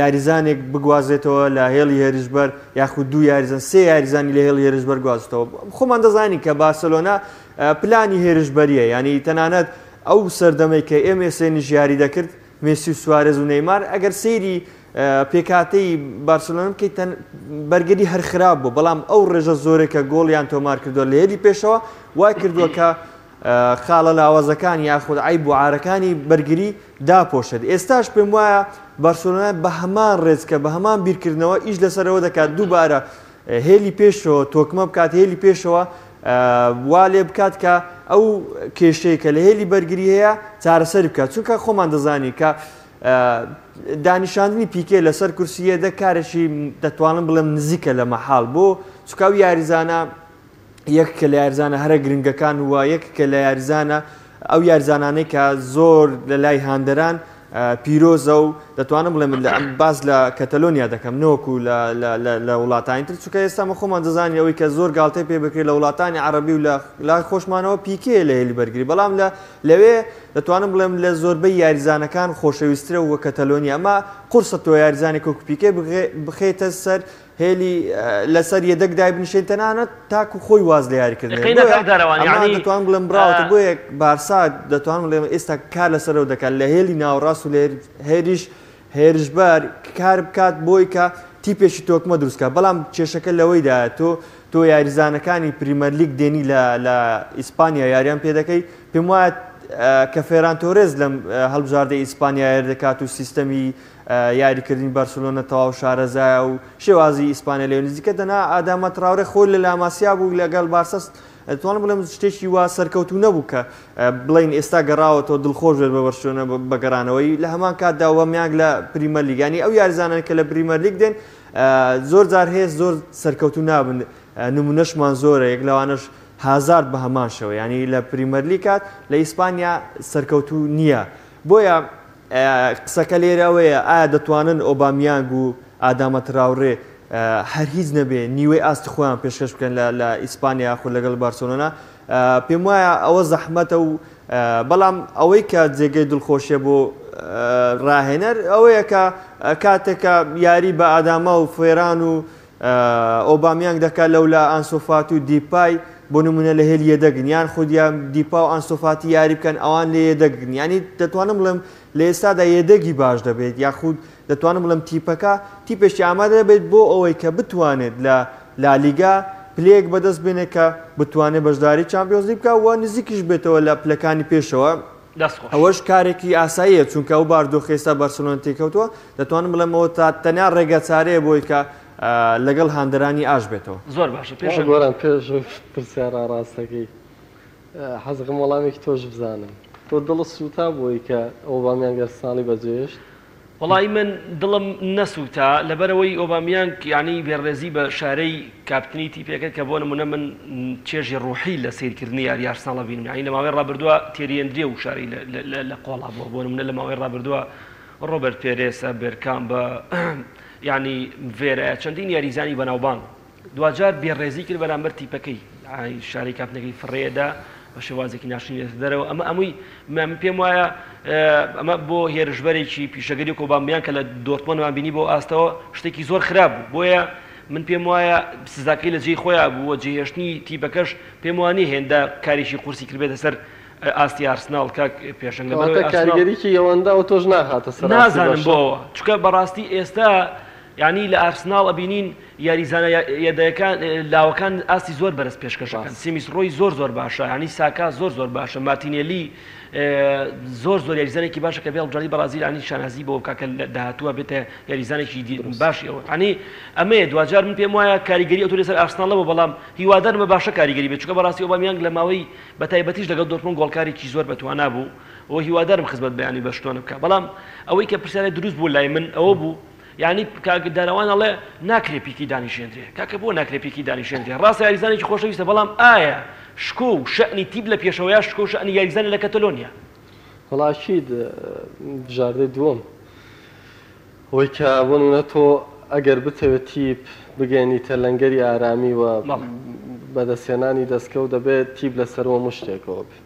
یاریزانێک بگوازێتەوە لە هێڵی هێرشبەر یاخود دوو یاریزان سێ یاریزانی لە هێڵی هێرشبەر گوازتەوە خۆمان دەزانین کە بارسلۆنا پلانی هێرشبەریە ینی تەنانەت ئەو سەردەمەی کە ئێمێسێنیش یاری دەکرد مێسی و سوارێز و نەیمار ئەگەر سەیری پێکهاتەی بارسلۆنا بکەیت بەرگری هەر خراپ بوو بەڵام ئەو ڕێژە زۆرێک کە گۆڵیان تۆمار کردووە لە هێلی پێشەوە وای کردووە کە خاڵە لاوازەکان یاخود عەیب و عارەکانی بەرگری داپۆشێت. ئێستاش پێموایە بارسێلۆنا بە هەمان رێچکە، بە هەمان بیرکردنەوە ئیش لەسەر ئەوە دەکات دووبارە هێلی پێشەوە تۆکمە بکات، هێلی پێشەوە وا لێ بکات کە ئەو کێشەی کە لە هێلی بەرگری هەیە چارەسەری بکات، چونکە خۆمان دەزانین کە دانیشاندنی پیکێ لەسەر کورسی یەدەگ کارێکی دەتوانم بڵێم نزیکە لە مەحاڵ بۆ چونکە ئەو یاریزانە یەکێکە لە یاریزانە هەرە گرنگەکان و یەکێکە لە یاریزانە ئەو یاریزانانەی کە زۆر لە لای هاندەران پیرۆزە و دەتوانم بڵێم لە باس لە کەتەلۆنیا دەکەم نەوەکو لە وڵاتانی تر چونکە ئێستا مە خۆمان دەزانین ئەوەی کە زۆر گاڵتەی پێ بکرێت لە وڵاتانی عەرەبی و لە لای خۆشمانەوە پیکێ لە هێلی بەرگری بەڵام لە لەوێ دەتوانم بڵێم لە زۆربەی یاریزانەکان خۆشەویسترە و کەتەلۆنیا ئەمە قورسە تۆ یاریزانێک وەکو پیکێ بخەیتە سەر هێلی لەسەر یەدەگ دایبنیشێن تەنانەت تاکو خۆی واز لە یاریکردن دێنێ. بۆیە ئەمە دەتوانم بڵێم بڕاوەتە بۆیە بارسا دەتوانم بڵێم ئێستا کار لەسەرەوە دەکات لە هێلی ناوەڕاست و لە هێریش هێرشبەر کار بکات بۆی کە تیپێکی تۆکمە دروست کات بەڵام کێشەکە لەوەیدایە تۆ تۆ یاریزانەکانی پریمەرلیگ دێنی لە لە ئیسپانیا یاریان پێ دەکەی پێم وایە کە فێران تۆرێز لەم هەڵبژاردەی ئیسپانیا یاری دەکات و سیستەمی یاریکردنی بارسلۆنە تەواو شارەزایە و شێوازی ئیسپانیا لێ نزیکە دەنا ئاداما تراورێ خۆی لە لاماسیا بوو لەگەڵ بارسا دەتوانم بڵێم شتێکی وا سەرکەوتوو نەبوو کە بڵین ئێستا گەڕاوەتەوە دڵخۆش بێت بە بەرشلۆنە بە گەڕانەوەی لە هەمان کاتدا ئۆبامیانگ لە پریمەرلیگ یانی ئەو یاریزانانە کە لە پریمەرلیگ دێن زۆر جار هەیە زۆر سەرکەوتوو نابن نمونەشمان زۆرە یەک لەوانەش هازارد بە هەمان شێوە یانی لە پریمەرلیگ کات لە ئیسپانیا سەرکەوتوو نییە بۆیە قسەکە لێرە ئەوەیە ئایا دەتوانن ئۆبامیانگ و ئاداما تراورێ هەر هیچ نەبێ نیوەی ئاستی خۆیان پێشکەش بکەن لە ئیسپانیا یاخود لەگەڵ بارسۆلۆنا پێم وایە ئەوە زەحمەتە و بەڵام ئەوەی کە جێگەی دڵخۆشیە بۆ راهێنەر ئەوەیە کە کاتێکە یاری بە ئاداما و فێران و ئۆبامیانگ دەکات لەولا ئانسۆ فاتی و دیپای بۆ نمونە لە هێلی یەدەگن یان خودیان دیپا و ئانسۆ فاتی یاری بکەن ئەوان لێ یەدەگن یانی دەتوانم بڵێم لە ئێستادا یەدەگی باش دەبێت یاخود دەتوانم بڵێم تیپەکە تیپێکی ئامادە دەبێت بۆ ئەوەی کە بتوانێت لە لالیگا پلەیەک بەدەست بێنێت کە بتوانێت بەشداری چامپیۆنزلیگ بکات و نزیکیش بێتەوە لە پلەکانی پێشەوە دەست خۆش. ئەوەش کارێکی ئاساییە چونکە ئەو باردۆخەی ئێستا بارسێلۆنا تێیکەوتووە، دەتوانم بڵێم ئەوە تا تەنیا ڕێگا چارەیە بۆی کە لەگەڵ هاندەرانی ئاش بێتەوە. زۆر باشە پێشەنگ. گۆران پێش پرسیارە ڕاستەکەی حەزەکەم وەڵامێکی تۆش بزانم تۆ دڵت سووتا بۆی کە ئۆبامیانگ ئەرسناڵی بەجێهێشت؟ وەڵایی من دڵم نەسوتا لەبەرئەوەی ئۆبامیانگ یانی بێڕێزی بە شارەی کاپتنی تیپێک کرد کە بۆ نمونە من چێژی ڕوحی لە سەیرکردنی یاری ئارسناڵ بینم یانی لە ماوەی ڕابردووە تێری ئەندرێ و شارەی لە قۆڵا بووە بۆ نمونە لە ماوەی ڕابردووە ڕۆبەرت پێرێسە بێرکامبە یانی ڤێرە چەندین یاریزانی بەناوبانگ دواجار بێڕێزی کرد بەرامبەر تیپەکەی شاری کاپتنەکەی فڕێدا بە شێوازێکی ناشرین دەرەوە ئەمە ئەمووی من پێم وایە ئەمە بۆ هێرشبەرێکی پیشەگەری کۆبامیان کە لە دۆرتمۆندمان بینی بۆ ئاستەوە شتێکی زۆر خراپ بوو بۆیە من پێم وایە سزاکەی لە جێی خۆیان بوو و جێهێشتنی تیپەکەش پێم وانییە هێندە کارێکی قورسی کردبێتە سەر ئاستی ئارسناڵ کاک پێشەنگ لەبەرئەوەی کەواتە ئارسناڵ کاریگەریی ئەوەندە ئەوتۆش ناخاتە سەر ئاستی نازانم بەرشە. بۆ چونکە بەڕاستی ئێستا. یانی لە ئارسناڵ ئەبینین یاریزانە یەدەکان لاوەکان ئاستی زۆر بەرز پێشکەشەکەن سیمیس ڕۆی زۆر زۆر باشە ینی ساکا زۆر زۆر باشە مارتینێلی زۆر زۆر یاریزانێکی باشە کە بێڵ جاری بەڕازیل ینی شانازی بۆ کاکە لە داهاتووە بێتە یاریزانێکی باشی ئەوە ینی ئەمەیە دواجار من پێم وایە کاریگەری ئەو لەسەر ئارسناڵەوە بەڵام هیوادارم بە باشە کاریگەری بێت چونکە بەڕاستی ئۆبامیانگ لە ماوەی بە تایبەتیش لەگەڵ دۆرتموند گۆڵکارێکی زۆر بەتوانا بوو و هیوادارم خزمەت بەیانی بە شتۆنە بکا بەڵام ئەوەی کە پرسیارە دروست بوو لای من ئەوە بوو یعنی کاک دارەوان ئەڵێ ناکرێ پیکی دانیشێندرێ کاکە بۆ ناکرێ پیکی دانیشێندرێ ڕاستە یاریزانێکی خۆشەویستە بەڵام ئایا شکۆ و شەئنی تیپ لە پێشەوەیە شکۆ و شەئنی یاریزانە لە کەتەلۆنیا؟ وەڵا ئەکید بژاردەی دووەم ئەوەی کە بۆ نمونە تۆ ئەگەر بتەوێت تیپ بگەیەنیتە لەنگەری ئارامی و بەدەستهێنانی دەستکەوت دەبێت تیپ لەسەر وەموو شتێکەوە بێ.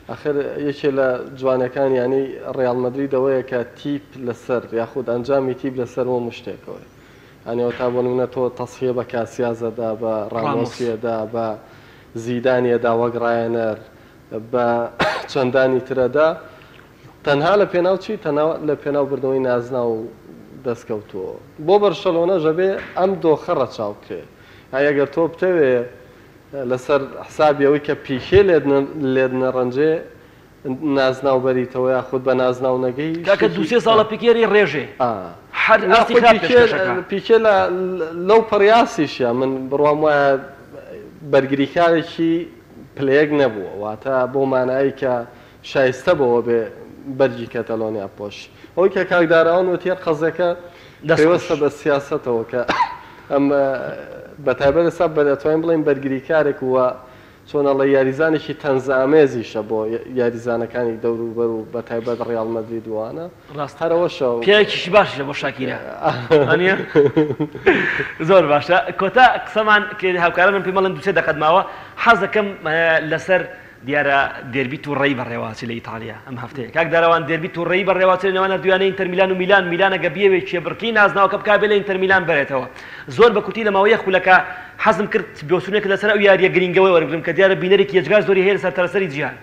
ئاخر یەکێ لە جوانەکانی یانەی ڕیاڵ مەدرید ئەوەیە کە تیپ لەسەر یاخود ئەنجامی تیپ لەسەر وەموو شتێکەوەیە. یانی ئەوەتا بۆ نمونە تۆ تەسفیە بە کاسیاس ئەدا، بە ڕامۆسی ئەدا، بە زیدانی ئەدا وەک ڕایەنەر، بە چەندانی تر ئەدا. تەنها لە پێناو چی؟ تەنها لە پێناو بردنەوەی نازناو و دەستکەوتەوە. بۆ بەرشەلۆنەش ئەبێ ئەم دۆخە ڕەچاو بکرێ. یانی ئەگەر تۆ بتەوێ لەسەر حسابی ئەوەی کە پیکێ لێت نەڕەنجێ نازناو بەریتەوە یاخود بە نازناو نەگەی کاکە دوو سێ ساڵە پیکێری ڕێژێ هەر ئاستی خراپ پێشکەش ئەکا. پیکێ لە لەو پەڕی ئاستیشیا من بڕوام وایە بەرگریکارێکی پلە یەک نەبووە واتە بەو مانایەی کە شایستە بەوە بێ بەرگی کەتەلۆنیا بپۆشی. ئەوەی کە کاک داراوان وتی هەر قەزیەکە پەیوەستە بە سیاسەتەوە کە ئەم بە تایبەت ئێستا دەتوانین بڵێین بەرگریکارێک و چۆن ئەڵێ یاریزانێکی تەنزئامێزیشە بۆ یاریزانەکانی دەوروبەر و بە تایبەت ڕیاڵ مەدرید و وانە. ڕاستە هەر ئەوەشە. پیاوێکیشی باشیشە بۆ شاکیرا وانیە؟ زۆر باشە کۆتا قسەمان کە هاوکارانم پێم ئەڵێن دوو سێ دەقەت ماوە حەز دەکەم لەسەر دیارە دێربی توڕەیی بەڕێوەئەچێ لە ئیتاڵیا ئەم هەفتەیە. کاک دارەوان دێربی توڕەیی بەڕێوەئەچێ لە نێوان هەردوو یانەی ئینتەر میلان و میلان، میلان ئەگە بیەوێ کێبڕکێی نازناوەکە بکا بێ لە ئینتەر میلان بەرێتەوە. زۆر بە کورتی لە ماوەی یەک خولەکا حەزم کرد بۆچوونێکت لەسەر ئەو یارییە گرینگەوە وەربگرم کە دیارە بینەرێکی یەجگار زۆری هەیە لە سەرتاسەری جیهان.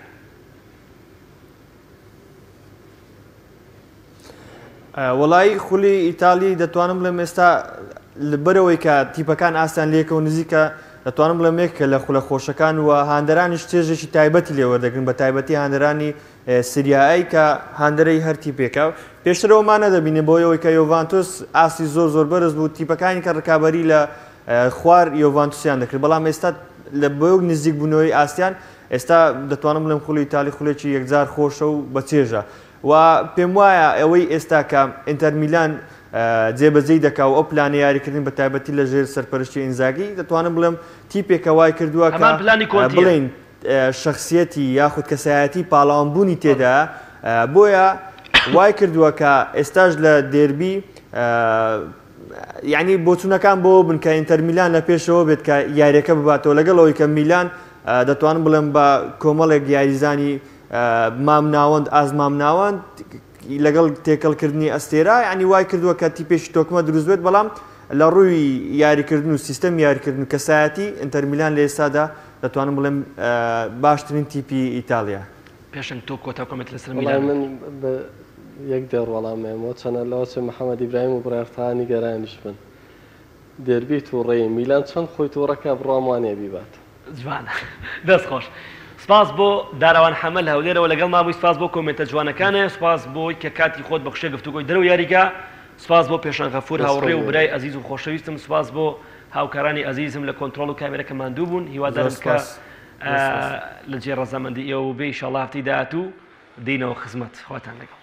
وەڵایی خولی ئیتالی دەتوانم بڵێم ئێستا لەبەرەوەی کە تیپەکان ئاستیان لەیەکەوە نزیکە دەتوانم بڵێم یەکێکە لە خولە خۆشەکان و هاندەرانیش چێژێکی تایبەتی لێ وەردەگرن بە تایبەتی هاندەرانی سریایی کە هاندەرەی هەر تیپێکە پێشتر ئەومان نەدەبینێ بۆ ئەوەی کە یۆڤانتۆس ئاستی زۆر زۆر بەرز بوو تیپەکانی کە ڕکابەری لە خوار یۆڤانتوسیان دەکرد بەڵام ئێستا لە بۆ نزیک بوونەوەی ئاستیان ئێستا دەتوانم بڵێم خولی ئیتالی خولێکی یەکجار خۆشە و بەچێژە و پێموایە ئەوەی ئێستا کە ئینتەر میلان جێبەجێی دەکا و ئەو پلانە یاریکردن بە تایبەتی لە ژێر سەرپەرشتی ئینزاگی دەتوانم بڵێم تیپێکە وای کردووە کە هەمان پلانی کۆنتییە. بڵێین شەخسیەتی یاخود کەسایەتی پاڵەوانبوونی تێدایە بۆیە وای کردووە کە ئێستاش لە دێربی یعنی بۆچوونەکان بۆ بن کە ئینتەر میلان لە پێشەوە بێت کە یاریەکە بباتەوە لەگەڵ ئەوەی کە میلان دەتوانم بڵێم بە کۆمەڵێک یاریزانی مامناوەند ئاست مامناوەند لەگەڵ تێکەڵکردنی ئەستێرە یعنی وای کردووە کە تیپێکی تۆکمە دروست بێت بەڵام لە ڕووی یاریکردن و سیستەم یاریکردن و کەسایەتی ئینتەر میلان لە ئێستادا دەتوانم بڵێم باشترین تیپی ئیتاڵیا. پێشەنگ تۆ کۆتا comment لەسەر وەڵای میلان. من بە یەک دێڕ وەڵام ئەیەمەوە چەنە لەوە چێ محەمەد ئیبراهیم و بڕیار تەها نیگەرانیش بن دێربی توڕەیی میلان چەند خۆی توڕە کا بڕوام وانیە بیبات. جوانە دەست خۆش. سپاس بۆ داراوان حەمە لە هەولێرەوە لەگەڵمان بووی سپاس بۆ comment ە جوانەکانێ سپاس بۆی کە کاتی خۆت بەخشیە گفتوگۆی دەرەوەی یاریگا سپاس بۆ پێشەنگ غەفور دەست خۆش هاوڕێ و بێ. برای ئەزیز و خۆشەویستم سپاس بۆ هاوکارانی ئەزیزم لە کۆنترۆڵ و کامێرە کە ماندوو بوون زۆر هیوادارم کە سپاس زۆر سپاس. لە جێ ڕەزامەندی ئێوە بووبێ ئیشاڵڵا هەفتەی داهاتوو دێینەوە خزمەت خواتان لەگەڵ.